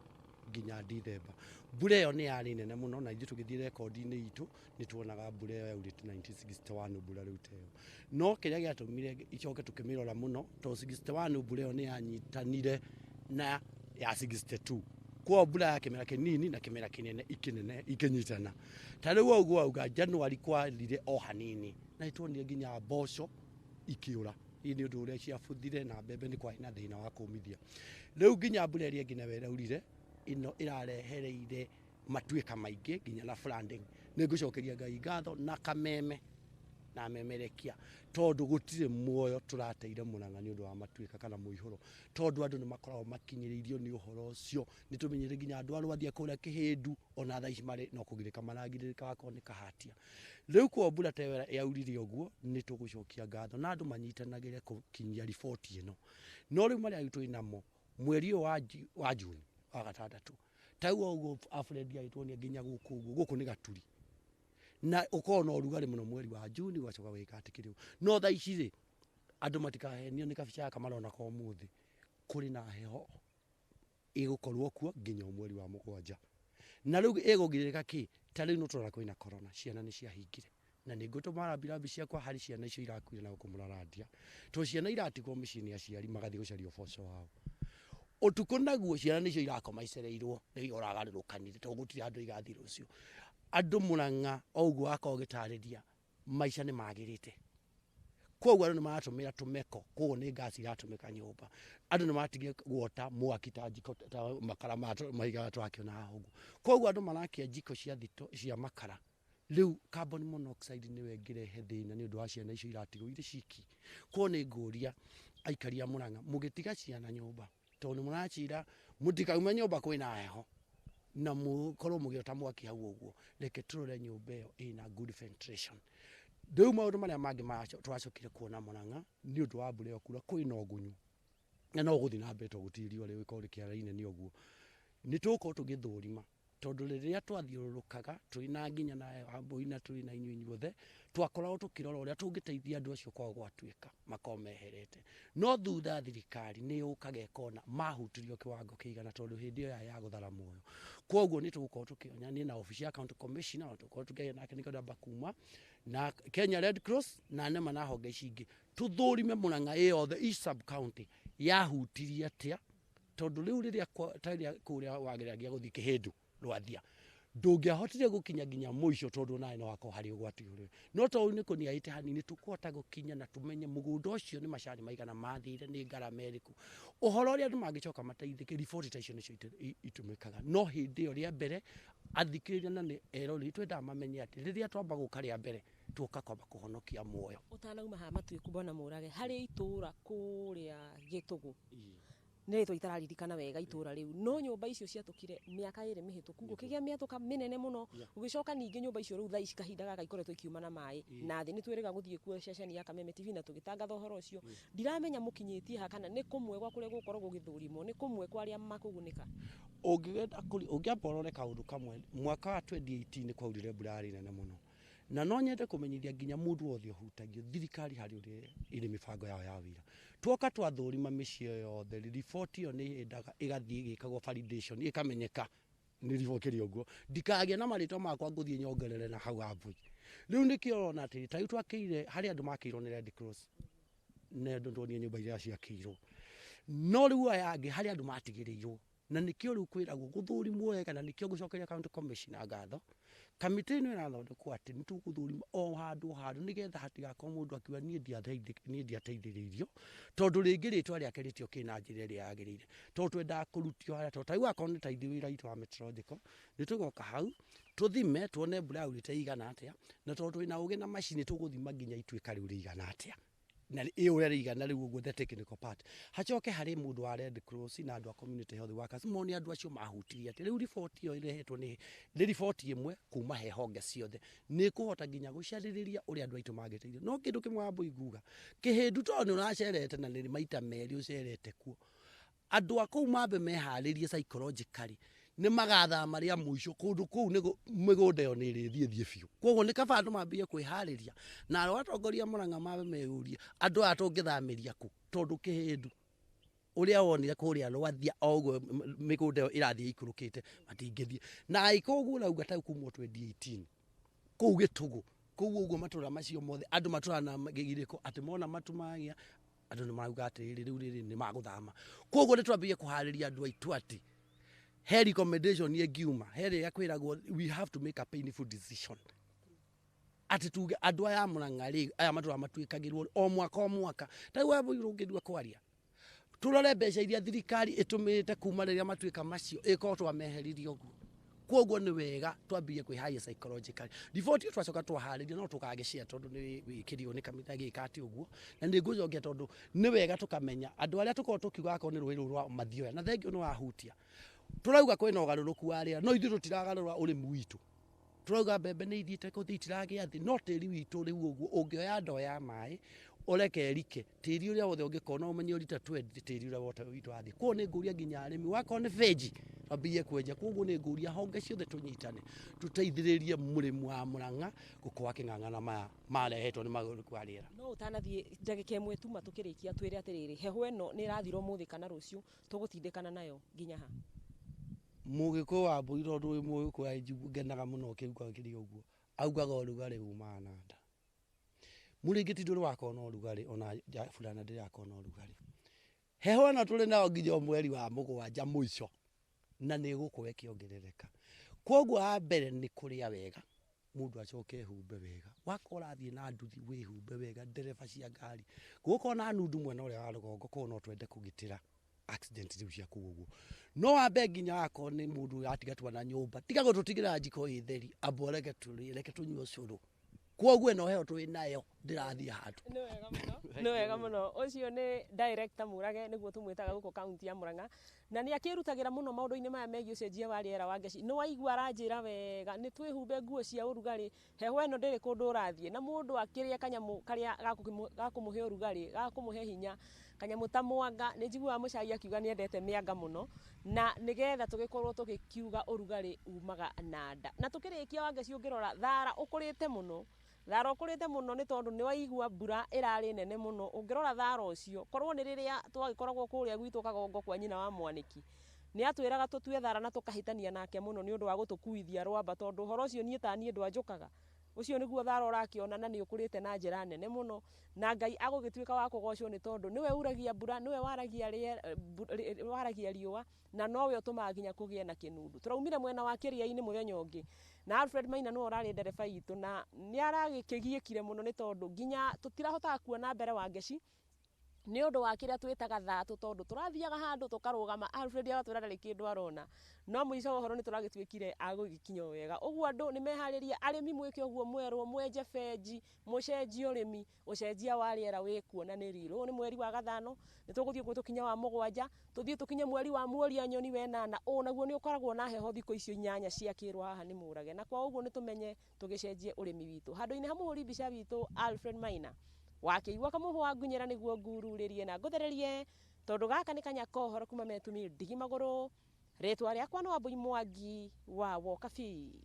nginya Dithemba. Mbura ĩyo nĩ yarĩ nene mũno, na ithuĩ tũgĩthiĩ rekondi-inĩ itũ nĩ tuonaga mbura ĩyo yaurĩte 1961, mbura rĩu ta ĩyo. No kĩrĩa gĩatũmire icoke tũkĩmĩrora mũno, tondũ 61 mbura ĩyo nĩ yanyitanire na ya 62, kwa mbura ya kĩmera kĩnini na kĩmera kĩnene ikĩnene ikĩnyitana. Ta rĩu ũguo wauga, January kwarire o hanini na nĩtuonire nginya mboco ikĩũra. Hii nĩ ũndũ ũrĩa ciabuthire, na mbembe nĩ kwarĩ na thĩna wa kũmithia. Rĩu nginya mbura ĩrĩa ĩngĩ nayo ĩraurire ĩno ĩrarehereire matuĩka maingĩ nginya na flooding. Nĩ ngũcokeria Ngai ngatho na Kameme na memerekia, tondũ gũtirĩ muoyo tũrateire Mũrang'a nĩ ũndũ wa matuĩka kana mũihũro, tondũ andũ nĩ makoragwo makinyĩrĩirio nĩ ũhoro ũcio. Nĩ tũmenyere nginya andũ a Rwathia kũrĩa Kĩhĩndu, ona thaa ici marĩ no kũgirĩka maragirĩka, wakorwo nĩ kahatia. Rĩu kwa mbura ta ĩyo yaurire ũguo, nĩ tũgũcokia ngatho na andũ manyitanagĩre gũkinyia riboti ĩno. No rĩu marĩa twĩ namo mweri ũyũ wa Juni, wa gatandatũ, ta rĩu ũguo Alfred agĩtuonia nginya gũkũ ũguo, gũkũ nĩ Gaturi, na ũkorwo na ũrugarĩ mũno mweri wa Juni, ũgacoka gwĩka atĩ kĩrĩu. No thaa ici rĩ, andũ matikahenio nĩ kabica gaka marona ka ũmũthĩ. Kũrĩ na heho ĩgũkorwo kuo nginya mweri wa mũgwanja, na rĩu ĩgũgirĩrĩka kĩ? Ta rĩu nĩ tũrona kwĩna corona, ciana nĩ ciahingire, na nĩ ngũtũma rambirambi ciakwa harĩ ciana icio irakuire na gũkũ mũrarandia, tondũ ciana iratigwo mĩciĩ nĩ aciari magathiĩ gũcaria ũboco wao ũtukũ, naguo ciana nĩcio irakoma icereirwo nĩ ũragarũrũkanire, tondũ gũtirĩ handũ igathiĩ rũciũ. Andũ Mũrang'a o ũguo wakorwo ũgĩtarĩria, maica nĩ magĩrĩte, koguo andũ nĩ maratũmĩra tũmeko, koguo nĩ ngasi iratũmĩka nyũmba. Andũ nĩ matigire guota mwaki ta njiko ta makara ma mahiga tũrakĩona haha ũguo, koguo andũ marakia njiko cia thito cia makara. Rĩu carbon monoxide nĩyo ĩngĩrehe thĩna nĩ ũndũ wa ciana icio iratigwo irĩ ciki. Koguo nĩ ngũria aikari a Mũrang'a, mũgĩtiga ciana nyũmba, tondũ nĩ mũracira mũtikaume nyũmba kwĩna heho na mũkorwo mũgĩota mwaki hau ũguo, reke tũrore nyũmba ĩyo ĩna good ventilation. Rĩu maũndũ marĩa mangĩ twacokire kuona Mũrang'a nĩ ũndũ wa mbura ĩyo kura, kwĩna ũgunyu na no gũthiĩ na mbere, tondũ gũtirĩ riũa rĩgũkorwo rĩkĩara inene ũguo. Nĩ tũgũkorwo tũgĩthũrima, tondũ rĩrĩa twathiũrũrũkaga twĩ na nginya na Wambũi na twĩ na inyuĩ inyuothe, twakoragwo tũkĩrora ũrĩa tũngĩteithia andũ acio kwaga gwatuĩka makorwo meherete. No thutha thirikari nĩ yũkaga ĩkona mahutirio kĩwango kĩigana, tondũ hĩndĩ ĩyo yarĩ ya gũthara muoyo. Koguo nĩ tũgũkorwo tũkĩonya niĩ na obici ya county commissioner, na tũgũkorwo tũkĩaria nake nĩkĩo ndamba kuma na Kenya Red Cross na nema na honge ici ingĩ, tũthũrime Mũrang'a ĩ yothe, each sub county yahutirie atĩa, tondũ rĩu rĩrĩa ta rĩrĩa kũrĩa wageragia gũthiĩ Kĩhĩndu Rwathia, ndũngĩahotire gũkinya nginya mũico, tondũ nawe no hakorwo harĩ ũgwati ũrĩ. No tondũ nĩ kũniarĩte hanini, tũkũhota gũkinya na tũmenye mũgũnda ũcio nĩ macani maigana mathire, nĩ ngarama ĩrĩkũ, ũhoro ũrĩa andũ mangĩcoka mateithĩke. Riboti ta icio nĩcio itũmĩkaga. No hĩndĩ ĩyo rĩa mbere, athikĩrĩria na nĩ eroreri twendaga mamenye atĩ rĩrĩa twamba gũka rĩa mbere, tuoka kwamba kũhonokia muoyo. Ũtanauma haha Matuĩku, Bwana Mũrage, harĩ itũũra kũrĩa Gĩtũgũ, nĩ rĩtwa itararirikana wega itũũra rĩu, no nyũmba icio ciatũkire mĩaka 2 mĩhĩtũku, gũkĩgĩa mĩatũka mĩnene mũno. Gũgĩcoka ningĩ nyũmba icio rĩu thaa ici kahinda gaka ikoretwo ikiuma na maĩ na thĩ. Nĩ twĩrĩga gũthiĩ kuo ceceni ya Kameme TV na tũgĩtangatha ũhoro ũcio. Ndiramenya mũkinyĩtie ha, kana nĩ kũmwe gwa kũrĩa gũgũkorwo gũgĩthũrimwo, nĩ kũmwe kwa arĩa makũgunĩka. Ũngĩenda ũngĩamba ũrore kaũndũ kamwe, mwaka wa 2018 nĩ kwaurire mbura yarĩ nene mũno. Na no nyende kũmenyithia nginya mũndũ wothe ũhutagio thirikari harĩ ũrĩa ĩrĩ mĩbango yao ya wĩra. Tuoka twathũrima mĩciĩ yothe, riboti ĩyo nĩ ĩendaga ĩgathiĩ ĩgĩkagwo validation, ĩkamenyeka nĩ riboti ĩrĩ ũguo. Ndikagĩa na marĩtwa makwa ngũthiĩ nyongerere na hau Wambui. Rĩu nĩkĩo ũrona atĩrĩ, ta rĩu twakĩire harĩ andũ makĩirwo nĩ Red Cross, na andũ tuonire nyũmba iria ciakĩirwo. No rĩu aya angĩ harĩ andũ matigĩrĩirwo, na nĩkĩo rĩu kwĩragwo gũthũrimwo wega, na nĩkĩo ngũcokeria county commissioner ngatho. Kamĩtĩ ĩno ĩrathondekwo atĩ nĩ tũgũthũrima o handũ o handũ, nĩgetha hatigakorwo mũndũ akiuga niĩ ndiateithĩrĩirio, tondũ rĩngĩ rĩtwa rĩake rĩtiokire na njĩra ĩrĩa yagĩrĩire. Tondũ twendaga kũrutio harĩa, tondũ ta rĩu akorwo nĩ ta ithuĩ wĩra witũ wa meteorological, nĩ tũgoka hau tũthime tuone mbura yaurĩte ĩigana atĩa, na tondũ twĩna ũgĩ na macini tũgũthima nginya ituĩka rĩu rĩigana atĩa, na ĩ ũrĩa rĩigana rĩu ũguo, the technical part. Hacoke harĩ mũndũ wa Red Cross na andũ a community health workers mone andũ acio mahutirie atĩa. Rĩu riboti ĩyo ĩrehetwo nĩ riboti ĩmwe kuma he honge ciothe, nĩ ĩkũhota nginya gũcarĩrĩria ũrĩa andũ aitũ mangĩteithio. No kĩndũ kĩmwe Wambui nguga, kĩhĩndu tondũ nĩ ũracerete na nĩ maita merĩ ũcerete kuo, andũ a kũu mambe meharĩrie psychologically, nĩ magathama rĩa mũico kũndũ kũu, nĩ mĩgũnda ĩyo nĩ ĩrĩthiĩ thiĩ biũ. Koguo nĩ kaba andũ mambie kwĩharĩria, na arĩa atongoria Murang'a mambe meyũrie andũ aya tũngĩthamĩria kũ, tondũ kĩhĩndu ũrĩa wonire kũrĩa Rwathia o ũguo mĩgũnda ĩyo ĩrathiĩ ĩikũrũkĩte, matingĩthiĩ. Na angĩkorwo ũguo ũrauga ta kuma 2018 kũu Gĩtũgũ kũu ũguo matũra macio mothe andũ matũraga na gĩgirĩko atĩ mona matu magĩa andũ nĩ marauga atĩrĩrĩ, rĩu rĩrĩ nĩ magũthama. Koguo nĩ twambĩrĩrie kũharĩria andũ aitũ atĩ he recommendation ĩngiuma, he rĩrĩa kwĩragwo we have to make a painful decision, atĩ tuge andũ aya a Murang'a rĩ, aya matũraga matuĩkagĩrwo o mwaka o mwaka. Ta rĩu Wambui ũngĩtua kwaria, tũrore mbeca iria thirikari ĩtũmĩrĩte kuma rĩrĩa matuĩka macio, ĩkorwo twameheririe ũguo. Koguo nĩ wega twambie kwĩharĩria psychologically. Riboti ĩyo twacoka twaharĩria no tũgagĩshare, tondũ nĩ wĩkĩrio nĩ kamĩtĩ gĩka atĩ ũguo, na nĩ ngũcokia tondũ nĩ wega tũkamenya andũ arĩa tũkoragwo tũkiuga akorwo nĩ rũĩ rũu rwa Mathioya, na thengio nĩ wahutia. Tũrauga kwĩna ũgarũrũku wa rĩera, no ithuĩ tũtiragarũra ũrĩmi witũ. Tũrauga mbembe nĩ ithiĩte kũthiĩ itiragĩa thĩ, no tĩri witũ rĩu ũguo ũngĩoya ndoo ya maĩ ũreke ĩrike, tĩri ũrĩa wothe ũngĩkorwo no ũmenye rita 20, tĩri ũrĩa wothe witũ wathiĩ. Koguo nĩ ngũria nginya arĩmi, wakorwo nĩ benji twambĩrĩrie kwenja. Koguo nĩ ngũria honge ciothe tũnyitane, tũteithĩrĩrie mũrĩmi wa Murang'a gũkorwo akĩng'ang'ana maya marehetwo nĩ maũgarũrũku wa rĩera. No ũtanathiĩ ndagĩka ĩmwe tuma tũkĩrĩkia, twĩre atĩrĩrĩ, heho ĩno nĩ ĩrathira ũmũthĩ kana rũciũ, tũgũtindĩkana nayo nginya ha? Mũgĩkũyũ wa Mbui, tondũ wĩ mũgĩkũyũ ngenaga mũno ũkĩigua kĩrĩ ũguo, augaga ũrugarĩ umaga na nda. Mũrĩngĩti ndũrĩ wakorwo na ũrugarĩ, ona burana ndĩrakorwo na ũrugarĩ. Heho ĩno tũrĩ nayo nginya mweri wa mũgwanja mũico, na nĩ ĩgũkorwo ĩkĩongerereka. Koguo wa mbere nĩ kũrĩa wega, mũndũ acoke ehumbe wega. Wakorwo ũrathiĩ na nduthi wĩhumbe wega, ndereba cia ngari. Gũgũkorwo na nundu mwena ũrĩa wa rũgongo, koguo no twende kũgitĩra accident rĩu cia kũu ũguo. No wambe nginya wakorwo nĩ mũndũ ũratiga twana nyũmba, tiga gũtũtigĩra njiko ĩ theri, amba ũreke tũrĩe, reke tũnyue ũcũrũ. Koguo ĩno heho twĩ nayo ndĩrathiĩ handũ. Nĩ wega mũno, nĩ wega mũno. Ũcio nĩ director Mũrage, nĩguo tũmwĩtaga gũkũ kaunti ya Murang'a, na nĩ akĩrutagĩra mũno maũndũ-inĩ maya megiĩ ũcenjia wa rĩera wa ngeci. Nĩ waigua aranjĩra wega nĩ twĩhumbe nguo cia ũrugarĩ, heho ĩno ndĩrĩ kũndũ ũrathiĩ, na mũndũ akĩrĩa kanyamũ karĩa gakũmũhe ũrugarĩ, gakũmũhe hinya, kanyamũ ta mwanga. Nĩ njiguaga mũcai akiuga nĩ endete mĩanga mũno, na nĩgetha tũgĩkorwo tũgĩkiuga ũrugarĩ umaga na nda. Na tũkĩrĩkia wa ngeci, ũngĩrora thara ũkũrĩte mũno, thara ũkũrĩte mũno nĩ tondũ nĩ waigua mbura ĩrarĩ nene mũno. Ũngĩrora thara ũcio, korwo nĩ rĩrĩa twagĩkoragwo kũrĩa gwitũ Kagongo kwa nyina wa Mwanĩki, nĩ atwĩraga tũtue thara na tũkahĩtania nake mũno nĩ ũndũ wa gũtũkuithia rwamba, tondũ ũhoro ũcio niĩ ta niĩ ndwanjũkaga. Ũcio nĩguo thara ũrakĩona, na nĩ ũkũrĩte na njĩra nene mũno, na Ngai agũgĩtuĩka wa kũgocwo nĩ tondũ nĩwe uragia mbura, nĩwe waragia rĩera, waragia riũa, na nowe ũtũmaga nginya kũgĩe na kĩnundu. Tũraumire mwena wa Kĩrĩa-inĩ mũthenya ũngĩ, na Alfred Maina nĩwe ũrarĩ ndereba itũ, na nĩ aragĩkĩgiĩkire mũno nĩ tondũ nginya tũtirahotaga kuona mbere wa ngeci nĩ ũndũ wa kĩrĩa twĩtaga thatũ, tondũ tũrathiaga handũ tũkarũgama, Alfred agatwĩra ndarĩ kĩndũ arona, no mũico wa ũhoro nĩ tũragĩtuĩkire a gũgĩkinya o wega. Ũguo andũ nĩ meharĩrie, arĩmi mwĩke ũguo mwerwo, mwenje benji, mũcenjie ũrĩmi, ũcenjia wa rĩera wĩkuo na nĩ real. Ũyũ nĩ mweri wa gathano, nĩ tũgũthiĩ ũguo tũkinye wa mũgwanja, tũthiĩ tũkinye mweri wa muoria nyoni wenana, ũũ naguo nĩ ũkoragwo na heho thikũ icio 8 ciakĩrwo haha nĩ Mũrage. Na kwa ũguo nĩ tũmenye tũgĩcenjie ũrĩmi witũ. Handũ-inĩ ha mũhũri mbica witũ Alfred Maina, wakĩigua kamũhũ wa ngunyĩra nĩguo ngururĩrie na ngũthererie, tondũ gaka nĩ kanya ka ũhoro kuma metumi ndigi magũrũ. Rĩtwa rĩakwa nĩ Wambui Mwangi wa Wokabi.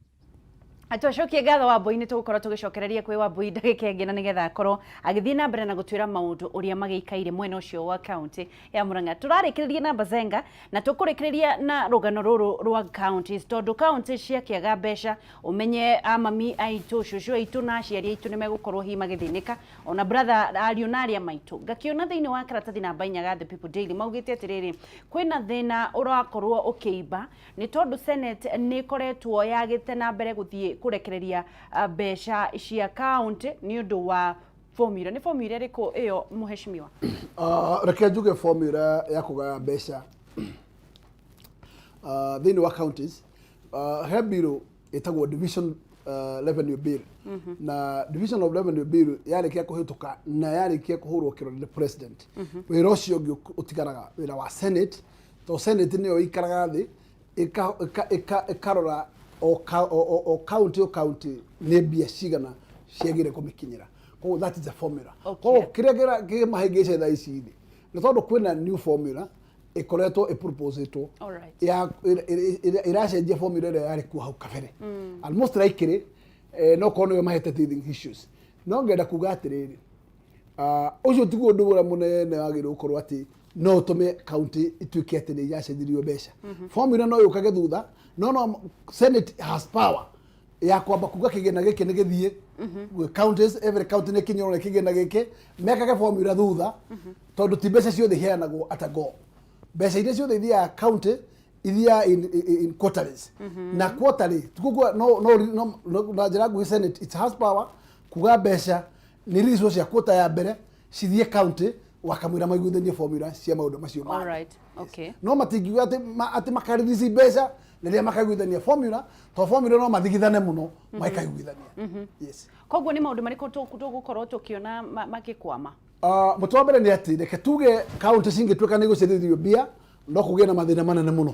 Twacokie ngatho Wambui, nĩ tũgũkorwo tũgĩcokereria kwĩ Wambui ndagĩka ĩngĩ na nĩgetha akorwo agĩthiĩ na mbere na gũtwĩra maũndũ ũrĩa magĩikaire mwena ũcio wa kaunti ya Murang'a. Tũrarĩkĩrĩria na Bazenga na tũkũrĩkĩrĩria na rũgano rũrũ rwa counties, tondũ county ciakĩaga mbeca, ũmenye amami aitũ, cũcũ aitũ na aciari aitũ nĩ megũkorwo hihi magĩthĩnĩka, ona brother, ariũ na arĩa maitũ. Ngakĩona thĩinĩ wa karatathi namba 4 ga The People Daily maugĩte atĩrĩrĩ, kwĩna thĩna ũrakorwo ũkĩimba nĩ tondũ Senate nĩ ĩkoretwo yagĩte na mbere gũthiĩ kũrekereria mbeca cia county nĩ ũndũ wa formula. Nĩ formula ĩrĩkũ ĩyo, mũheshimiwa? Reke njuge formula ya kũgaya mbeca thĩinĩ wa counties, he bill ĩtagwo Division Revenue Bill, na Division of Revenue Bill yarĩkia kũhĩtũka na yarĩkia kũhũrwo kĩrore nĩ president, wĩra ũcio ũngĩ ũtigaraga wĩra wa Senate, tondũ Senate nĩyo ĩikaraga thĩ ĩkarora o county o county nĩ mbia cigana ciagĩrĩire kũmĩkinyĩra. Koguo that is the formula. Koguo kĩrĩa kĩmahĩngĩca thaa ici rĩ, nĩ tondũ kwĩna new formula ĩkoretwo ĩproposetwo ya ĩracenjia formula ĩrĩa yarĩ kuo hau kabere, and most likely no korwo nĩyo mahete teething issues. No ngenda kuga atĩrĩrĩ, ũcio tiguo ũndũ ũrĩa mũnene wagĩrĩirwo gũkorwo atĩ no ũtũme county ituĩke atĩ nĩ iracenjerio mbeca. Formula no yũkage thutha, no Senate has power ya kwamba kuga kĩgĩna gĩkĩ nĩ gĩthiĩ gwĩ counties, every county nĩ kinyĩrwo nĩ kĩgĩna gĩkĩ, mekage formula thutha, tondũ ti mbeca ciothe iheanagwo at a go. Mbeca iria ciothe ithiaga county ithiaga in quarterlies, na quarterly koguo no na njĩra nguhĩ, Senate it has power kuga mbeca nĩ resource cia quarter ya mbere cithiĩ county, wakamwĩra maiguithanie formula cia maũndũ macio mangĩ. No matingiuga atĩ makarelease mbeca rĩrĩa makaiguithania formula, tondũ formula no mathigithane mũno magĩkaiguithania, yes. Koguo nĩ maũndũ marĩkũ tũgũkorwo tũkĩona magĩkwama? Mũtĩ wa mbere nĩ atĩ reke tuge kaunti cingĩtuĩka nĩ igũcerithio mbia, no kũgĩe na mathĩna manene mũno,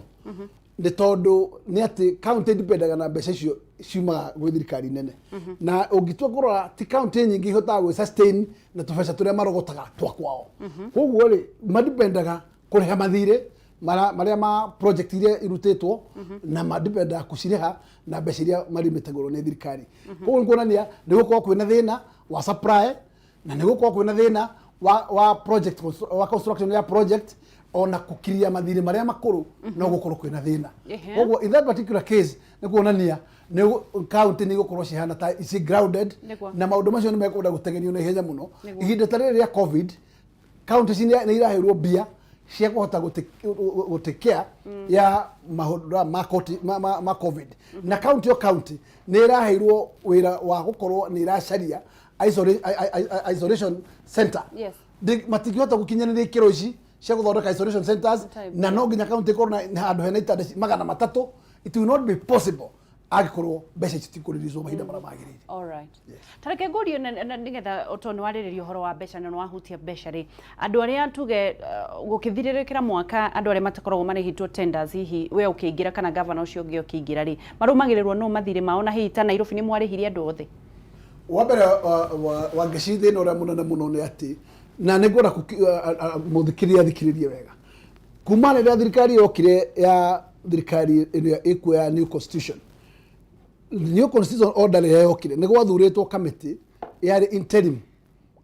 nĩ tondũ nĩ atĩ kaunti ndipendaga na mbeca icio ciumaga gwĩ thirikari nene, na ũngĩtua kũrora ti kaunti nyingĩ ihotaga gwĩ sustain na tũbeca tũrĩa marogotaga twa kwao. Koguo rĩ, madipendaga kũrĩha mathirĩ marĩa ma project iria irutĩtwo, na madipendaga kũcirĩha na mbeca iria marimitagĩrwo nĩ thirikari. Koguo nĩ kuonania nĩ gũkorwo kwĩna thĩna wa supply, na nĩ gũkorwo kwĩna thĩna wa project wa construction ya project, ona kũkiria mathirĩ marĩa makũrũ no gũkorwo kwĩna thĩna. Koguo in that particular case nĩ kuonania nĩ county nĩ igũkorwo cihana ta ici grounded, na maũndũ macio nĩ mekwenda gũtengerio na ihenya mũno. Ihinda ta rĩrĩ rĩa COVID, county ici nĩ iraheirwo mbia cia kũhota gũtekea ya maũndũ ma COVID, na county o county nĩ ĩraheirwo wĩra wa gũkorwo nĩ ĩracaria isolation center. Matingĩhota gũkinyanĩria ikĩro ici cia gũthondeka isolation centers, na no nginya county ĩkorwo na handũ hena itanda 300. It will not be possible angĩkorwo mbeca ici tikũrĩrĩcwo mahinda marĩa magĩrĩire. Alright. Ta reke ngũrie nĩgetha tondũ nĩ warĩrĩria ũhoro wa mbeca na nĩ wahutia mbeca rĩ, andũ arĩa tuge gũkĩthirĩrĩkĩra mwaka, andũ arĩa matakoragwo marĩhĩtwo tenders, hihi we ũkĩingĩra kana gavana ũcio ũngĩ ũkĩingĩra rĩ, marũmagĩrĩrwo nũ mathirĩ mao, na hihi ta Nairobi nĩ mwarĩhirie andũ othe? Wa mbere, wa Ngeci, thĩna ũrĩa mũnene mũno nĩ atĩ, na nĩ ngwenda mũthikĩrĩria athikĩrĩrie wega, kuma rĩrĩa thirikari yokire ya thirikari ĩrĩa ĩkuo ya new constitution, new constitution order, rĩrĩa yokire nĩ gwathurĩtwo kamĩtĩ yarĩ interim.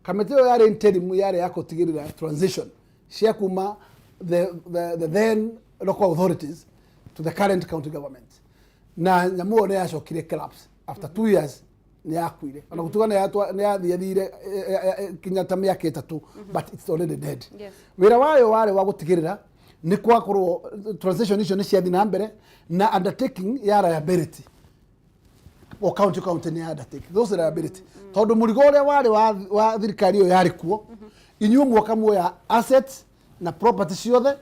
Kamĩtĩ ĩyo yarĩ interim yarĩ ya gũtigĩrĩra transition cia kuma the then local authorities to the current county government, na nyamũ ĩyo nĩ yacokire collapse after 2 years, nĩ yakuire. Ona gũtuga nĩ yathiathire kinya ta mĩaka 3, but it's already dead. Wĩra wayo warĩ wa gũtigĩrĩra nĩ kwakorwo transition icio nĩ ciathiĩ na mbere na undertaking ya liability o county county nĩ undertake those liability, tondũ mũrigo ũrĩa warĩ wa thirikari ĩyo yarĩ kuo, inyuĩ muoka muoya assets na property ciothe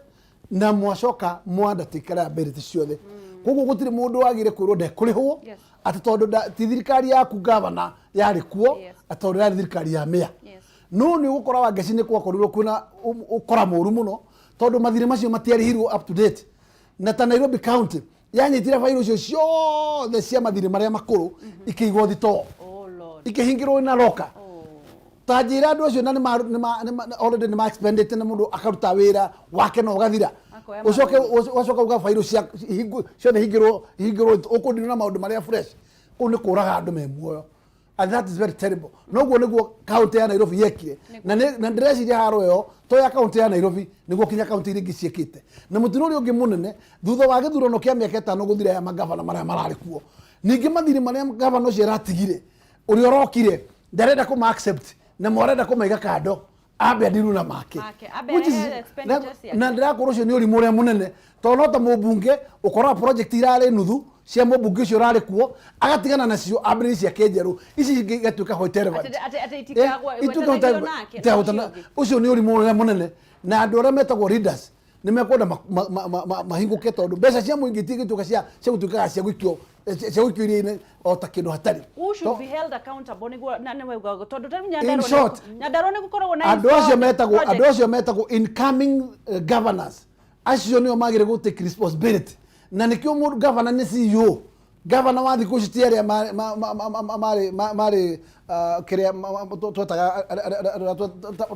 na mwacoka mwa undertake liability ciothe. Koguo gũtirĩ mũndũ wagire kwĩrwo ndekũrĩhwo atĩ tondũ ti thirikari yaku gavana yarĩ kuo, atĩ tondũ yarĩ thirikari ya mĩa. No nĩ ũgũkora Wangeci nĩ gwakorirwo kwĩna ũkora mũru mũno, tondũ mathirĩ macio matiarĩhirwo up to date, na ta Nairobi County yanyitire bairũ icio ciothe cia mathirĩ marĩa makũrũ ikĩigwo thitoo, Oh Lord. ikĩhingĩrwo na loka. Ta njĩra andũ acio na already nĩ ma expendete, na mũndũ akaruta wĩra wake na ũgathira. Akoya ũcoke marũni. Ũcoke uga bairũ cia ciothe hingĩrwo hingĩrwo, ũkũndinwo na maũndũ marĩa fresh. Kũu nĩ kũraga andũ me muoyo, and that is very terrible. Noguo nĩguo kaunti ya Nairobi yekire, na ndĩreciria haro ĩyo to ya kaunti ya Nairobi, nĩguo kinya kaunti iria ingĩ ciĩkĩte. Na mũtino ũrĩa ũngĩ mũnene, thutha wa gĩthurano kĩa mĩaka 5 gũthira ya magavana marĩa mararĩ kuo, ningĩ mathirĩ marĩa gavana ũcio aratigire, ũrĩa ũrokire ndarenda kũma accept na mwarenda kũmaiga kando, ambe adiru na make. Make, ambe arehe expenditures ciake. Na ndĩrakorwo ũcio nĩ ũrimũ ũrĩa mũnene, tondũ no ta mũmbunge ũkoraga project irarĩ nuthu cia mũmbunge ũcio ũrarĩ kuo, agatigana nacio ambĩrĩrie ciake njerũ, ici ingĩ igatuĩka white elephant. Atĩ itikagwa- Ituĩka gwetanagio nake, na ũcio ũngĩ. Ũcio nĩ ũrimũ ũrĩa mũnene, na andũ arĩa metagwo leaders nĩ mekwenda mahingũke, tondũ mbeca cia mũingĩ itigĩtuĩka cia gũtuĩkaga cia gũikio iria-inĩ o ta kĩndũ hatarĩ. Who should be held accountable? Niguo na nĩ wauga tondũ ta rĩu In Nyandarua short, Nyandarua nĩ gũkoragwo na andũ acio installed metagwo andũ project. acio metagwo incoming governors, acio nĩo magĩrĩire gũ take responsibility, na nĩkĩo mũndũ governor nĩ CEO. Governor wa thikũ ici ti arĩa marĩ kĩrĩa twetaga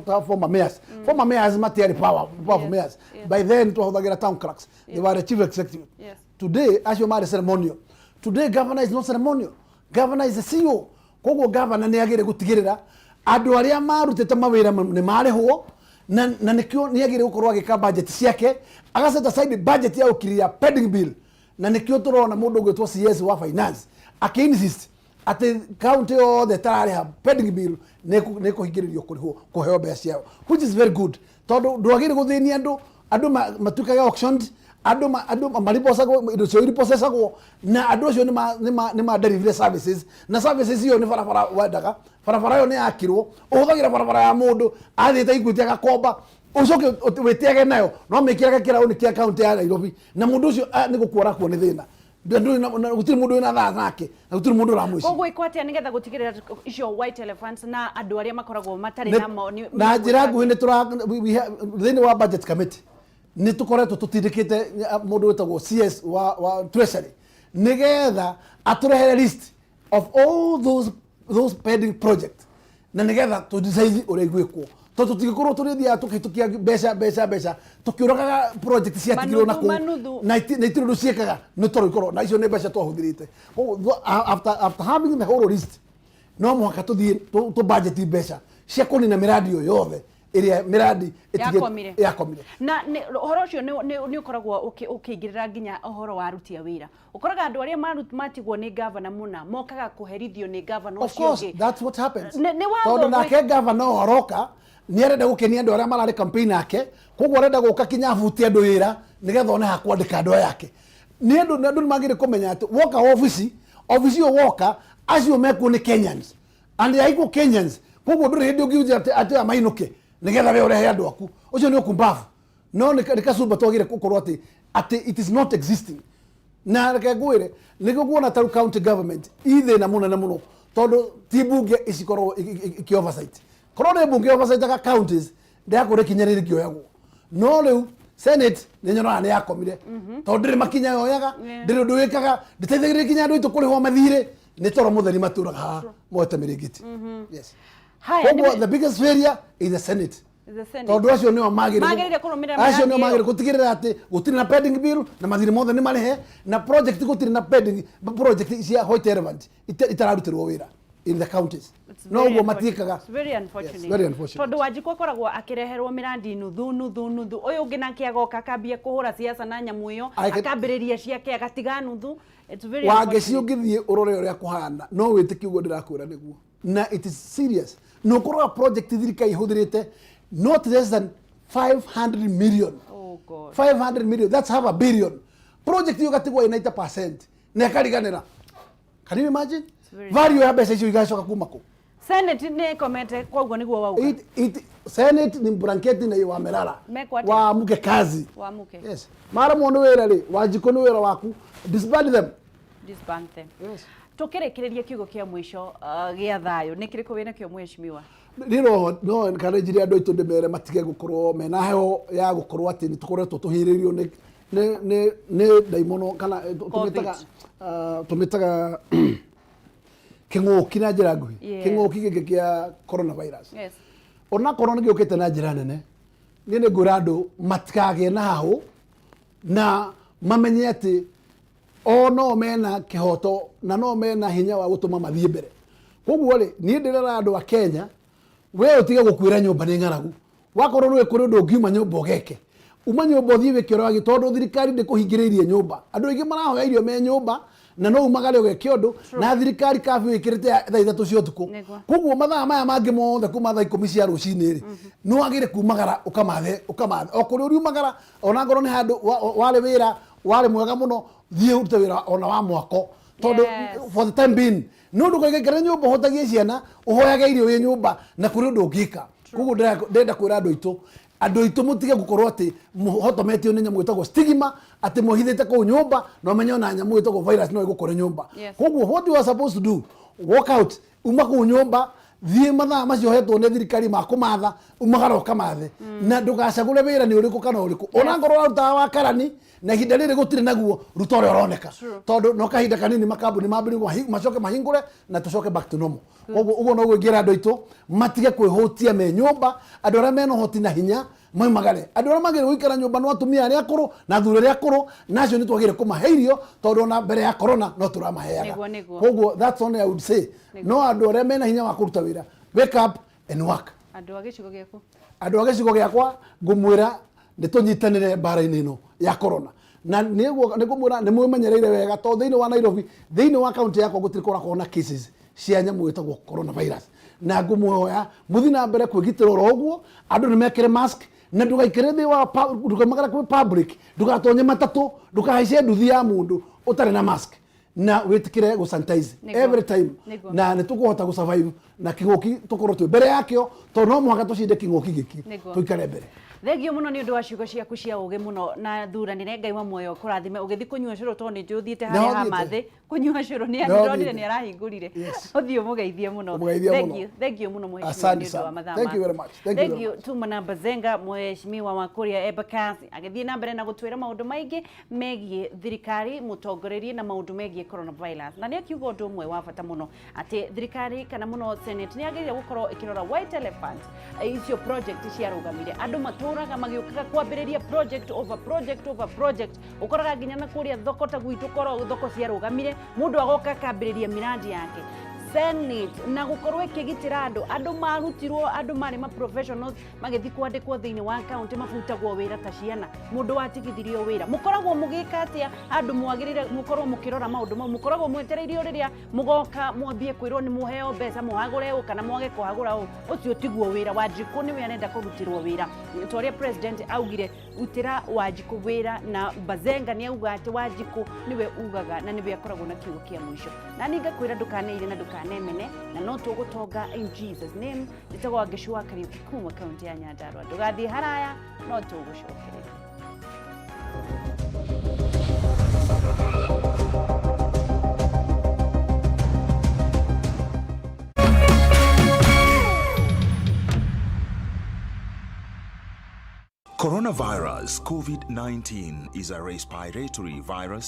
ta former mayors. Former mayors matiarĩ powerful mayors. By then twahũthagĩra town clerks, they were the chief executive. Today acio marĩ ceremonial. Today governor is not ceremonial, governor is a CEO. Koguo governor nĩ agĩrĩire gũtigĩrĩra andũ arĩa marutĩte mawĩra nĩ marĩhwo, na nĩkĩo nĩ agĩrĩire gũkorwo agĩka budget ciake, agaset aside budget ya gũkiria pending bill. Na nĩkĩo tũrona mũndũ ũgwĩtwo CS wa finance akĩ-insist atĩ county yothe ĩtararĩha pending bill nĩ ĩkũhingĩrĩrio kũrĩhwo, kũheo mbeca ciao, which is very good, tondũ ndwagĩrĩire gũthĩnia andũ. Andũ matuĩkaga auctioned, andũ maribocagwo, indo ciao iripossessagwo, na andũ acio nĩ ma deliver services, na services iyo nĩ barabara wendaga, barabara ĩyo nĩ yakirwo, ũhũthagĩra barabara ya mũndũ athiĩte Equity agakomba, ũcoke wĩteage nayo no mĩkĩrage kĩraũni kĩa kaunti ya Nairobi, na mũndũ ũcio nĩ gũkua arakua nĩ thĩna. Gũtirĩ mũndũ wĩna thaa nake na gũtirĩ mũndũ ũramwĩciria. Koguo ĩkwo atĩa nĩgetha gũtigĩrĩra icio white elephants na andũ arĩa makoragwo matarĩ na moni? Na njĩra nguhĩ, nĩ tũra thĩinĩ wa budget committee nĩ tũkoretwo tũtindĩkĩte mũndũ wĩtagwo CS wa treasury nĩgetha atũrehere list of all those pending project, na nĩgetha tũ decide ũrĩa igwĩkwo, tondũ tũtingĩkorwo tũrĩthiaga tũkĩhĩtũkia mbeca mbeca mbeca tũkĩũragaga project ciatigirwo na Manuthu, kũu manuthu. na itirĩ ũndũ ciĩkaga, nĩ tondũ ikorwo na icio nĩ mbeca twahũthĩrĩte. Koguo, after having the whole list, no mũhaka tũthiĩ tũ budget mbeca cia kũnina mĩradi ĩyo yothe ĩrĩa mĩradi Yakomire. Yakomire. Na ũhoro ũcio nĩ ũkoragwo ũkĩingĩrĩra nginya ũhoro wa aruti a wĩra. Ũkoraga andũ arĩa matigwo nĩ gavana mũna mokaga kũherithio nĩ gavana Of ũcio course, ũngĩ. that's what happens. Nĩ watho Tondũ nake gavana o aroka nĩ arenda gũkenia andũ arĩa mararĩ campaign nake, koguo arenda gũka kinya abutie andũ wĩra nĩgetha one ha kwandĩka andũ aya ake. Nĩ andũ nĩ magĩrĩire kũmenya atĩ woka obici ĩyo woka, acio mekuo nĩ Kenyans and they are equal Kenyans. Koguo ndũrĩ hĩndĩ ũngiuga atĩ aya mainũke nĩgetha we ũrehe andũ aku. Ũcio nĩ ũkumbavu. No nĩ kacumba twagĩrĩire gũkorwo atĩ it is not existing. Na reke ngwĩre, nĩguo kuona ta rĩu county government i thĩna mũnene mũno, tondũ ti mbunge icikoragwo iki oversight. Korwo nĩ mbunge oversightaga counties, ndĩrakwĩra ikinya rĩrĩ rĩkĩoyagwo. No rĩu senate nĩ nyonaga nĩ yakomire, tondũ ndĩrĩ makinya yoyaga, ndĩrĩ ũndũ wĩkaga, ndĩteithagĩrĩria kinya andũ aitũ kũrĩhwo mathirĩ, nĩ toro mũtheri matũraga haha moete mĩrĩngĩti. Yes. Haya, Koguo the biggest failure is the senate. The Senate. Tondũ acio nĩo magĩrĩire Magĩrĩire kũrũmĩrĩra acio nĩo mĩradi ĩyo. magĩrĩire gũtigĩrĩra atĩ gũtirĩ na pending bill na mathirĩ mothe nĩ marĩhe, na project gũtirĩ na pending project cia white elephant itararutĩrwo wĩra in the counties. It's No very ũguo unfortunate. matiĩkaga. It's very unfortunate. Yes, very unfortunate. Tondũ Wanjikũ akoragwo akĩreherwo mĩrandi nuthu nuthu nuthu, ũyũ ũngĩ nake agoka akambia kũhũra siasa na nyamũ ĩyo, akambĩrĩria ciake agatiga nuthu. It's very Wangeci, unfortunate. ũngĩthiĩ ũrore ũrĩa kũhana, no wĩtĩkie ũguo ndĩrakwĩra nĩguo, na it is serious. Na ũkoraga project thirikari ihũthĩrĩte not less than 500 million. Oh God. 500 million, that's half a billion. Project iyo gatigwo ĩ 90% na ĩkariganĩra. Can you imagine? Very Value ya mbeca icio igacoka kuma kũ? Senate nĩ ĩkomete, koguo nĩguo wauga. Senate ni blanketi na wamelala. Mekwo atĩa? Waamuke kazi. Wamuke. Yes, maremwo nĩ wĩra rĩ, Wanjikũ, nĩ wĩra waku, disband them. Disband them. Yes. Tũkĩrĩkĩrĩria, kiugo kĩa mũico gĩa thayũ nĩ kĩrĩkũ wĩna kĩo, mheshimiwa? Niĩ no encourage andũ aitũ, ndĩmere matige gũkorwo mena heho ya gũkorwo atĩ nĩ tũkoretwo tũhĩrĩirio nĩ ndaimono kana tũmĩtaga kĩng'ũki na njĩra nguhĩ, kĩng'ũki gĩkĩ kĩa coronavirus. Onakorwo nĩ gĩũkĩte na njĩra nene, niĩ nĩ ngwĩra andũ matikagĩe na hahũ na mamenye atĩ O no mena kĩhoto na no mena hinya wa gũtũma mathiĩ mbere. Koguo rĩ, niĩ ndĩrera andũ a Kenya, we ũtige gũkuĩra nyũmba nĩ ng'aragu. Wakorwo nĩũĩ kũrĩ ũndũ ũngiuma nyũmba ũgeke, uma nyũmba ũthiĩ wĩke ũrĩa wagĩrĩire, tondũ thirikari ndĩkũhingĩrĩirie nyũmba. Andũ aingĩ marahoya irio me nyũmba na no umagare ũgeke ũndũ, na thirikari curfew ĩkĩrĩte ya thaa 3 cia ũtukũ. Koguo mathaa maya mangĩ mothe kuma thaa 10 cia rũcinĩ rĩ, nĩ wagĩrĩire kumagara ũkamathe, ũkamathe. O kũrĩa ũriumagara, ona ngorwo nĩ handũ warĩ wĩra warĩ mwega mũno, thiĩ ũrute wĩra ona wa mwako. Tondũ for the time being, nĩ ũndũ ũkaikaikara nyũmba ũhotagie ciana, ũhoyage irio wĩ nyũmba, na kũrĩ ũndũ ũngĩka. Koguo ndĩrenda kwĩra andũ aitũ, andũ aitũ mũtige gũkorwo atĩ mũhotometio nĩ nyamũ ĩtagwo stigma, atĩ mwĩhithĩte kũu nyũmba, na ũmenye ona nyamũ ĩtagwo virus no ĩgũkore nyũmba. Koguo what you are supposed to do, walk out, uma kũu nyũmba, thiĩ mathaa macio ũhetwo nĩ thirikari ma kũmatha, umagara ũkamathe. Na ndũgacagũre wĩra nĩ ũrĩkũ kana ũrĩkũ. Ona ngorwo ũrarutaga wa karani, na ihinda rĩrĩ gũtirĩ naguo, ruta ũrĩa ũroneka. Tondũ no kahinda kanini makambuni mambĩrĩrie macoke mahingũre na tũcoke back to normal. Koguo ũguo noguo ingĩra andũ aitũ matige kwĩhũtia me nyũmba, andũ arĩa mena ũhoti na hinya maumagare. Andũ arĩa magĩrĩire gũikara nyũmba no atumia arĩa akũrũ na athuri arĩa akũrũ, na acio nĩ twagĩrĩire kũmahe irio tondũ ona mbere ya corona no tũramaheaga. Nĩguo. Koguo that's only I would say. No andũ arĩa mena hinya wa kũruta wĩra, wake up and work. Andũ a gĩcigo gĩaku? Andũ a gĩcigo gĩakwa ngũmwĩra nĩ tũnyitanĩre mbara-inĩ ĩno ya corona. Na nĩ ngũmwĩra nĩ mwĩmenyereire wega tondũ thĩinĩ wa Nairobi, thĩinĩ wa kaunti yakwa gũtirĩ kũrakorwo na cases cia nyamũ ĩtagwo coronavirus. Na ngũmũhoya mũthiĩ na mbere kwĩgitĩra oro ũguo, andũ nĩ mekĩre mask, na ndũgaikare thĩ wa ndũkaumagare kwĩ public, ndũgatonye matatũ, ndũkahaice nduthi ya mũndũ ũtarĩ na mask, na wĩtĩkĩre gũ sanitize every time. Na nĩ tũkũhota gũ survive na kĩng'ũki tũkorwo twĩ mbere yakĩo, tondũ no mũhaka tũcinde kĩng'ũki gĩkĩ, tũikare mbere. Thengio mũno nĩ ũndũ wa ciugo ciaku cia ũgĩ mũno, na thuranĩre Ngai wa muoyo kũrathime ũgĩthiĩ kũnyua cũrũ, tondũ nĩ njũĩ ũthiĩte harĩa ha mathĩ kũnyua cũrũ, nĩ ndĩronire nĩ arahingũrire. Ũthiĩ ũmũgeithie mũno. Thengio, thengio mũno mheshimiwa nĩ ũndũ wa mathaa Thank you very much. Thank you very much. Tuma na Bazenga, mheshimiwa wa kũrĩa Embakasi, agĩthiĩ na mbere na gũtwĩra maũndũ maingĩ megiĩ thirikari, mũtongorerie na maũndũ megiĩ coronavirus. Na nĩ akiuga ũndũ ũmwe wa bata mũno, atĩ thirikari kana mũno Senate nĩ yagĩrĩire gũkorwo ĩkĩrora white elephant icio project ciarũgamire. Andũ matũraga magĩũkaga kwambĩrĩria project over project over project, ũkoraga nginya na kũrĩa thoko ta gwitũ korwo thoko ciarũgamire, mũndũ agoka akambĩrĩria miradi yake. Senate na gũkorwo ĩkĩgitĩra andũ, andũ marutirwo, andũ marĩ ma professionals magĩthiĩ kwandĩkwo thĩinĩ wa county mabutagwo wĩra ta ciana, mũndũ watigithirio wĩra. Mũkoragwo mũgĩka atĩa andũ mwagĩrĩire mũkorwo mũkĩrora maũndũ mau? Mũkoragwo mwetereirio rĩrĩa mũgoka mwambie kwĩrwo nĩ mũheo mbeca mũhagũre ũũ kana mwage kũhagũra ũũ? Ũcio tiguo wĩra. Wanjikũ nĩwe arenda kũrutĩrwo wĩra, ta ũrĩa president augire rutĩra Wanjikũ wĩra, na Bazenga nĩ auga atĩ Wanjikũ nĩwe ugaga na nĩwe akoragwo na kiugo kĩa mũico. Na niĩ ngakwĩra ndũkaneire na ndũkanemene, na no tũgũtonga in Jesus name. Njĩtagwo Wangeci wa Kariũki kuma kaunti ya Nyandarua. Ndũgathiĩ haraya, no tũgũcokereria. Coronavirus COVID-19 is a respiratory virus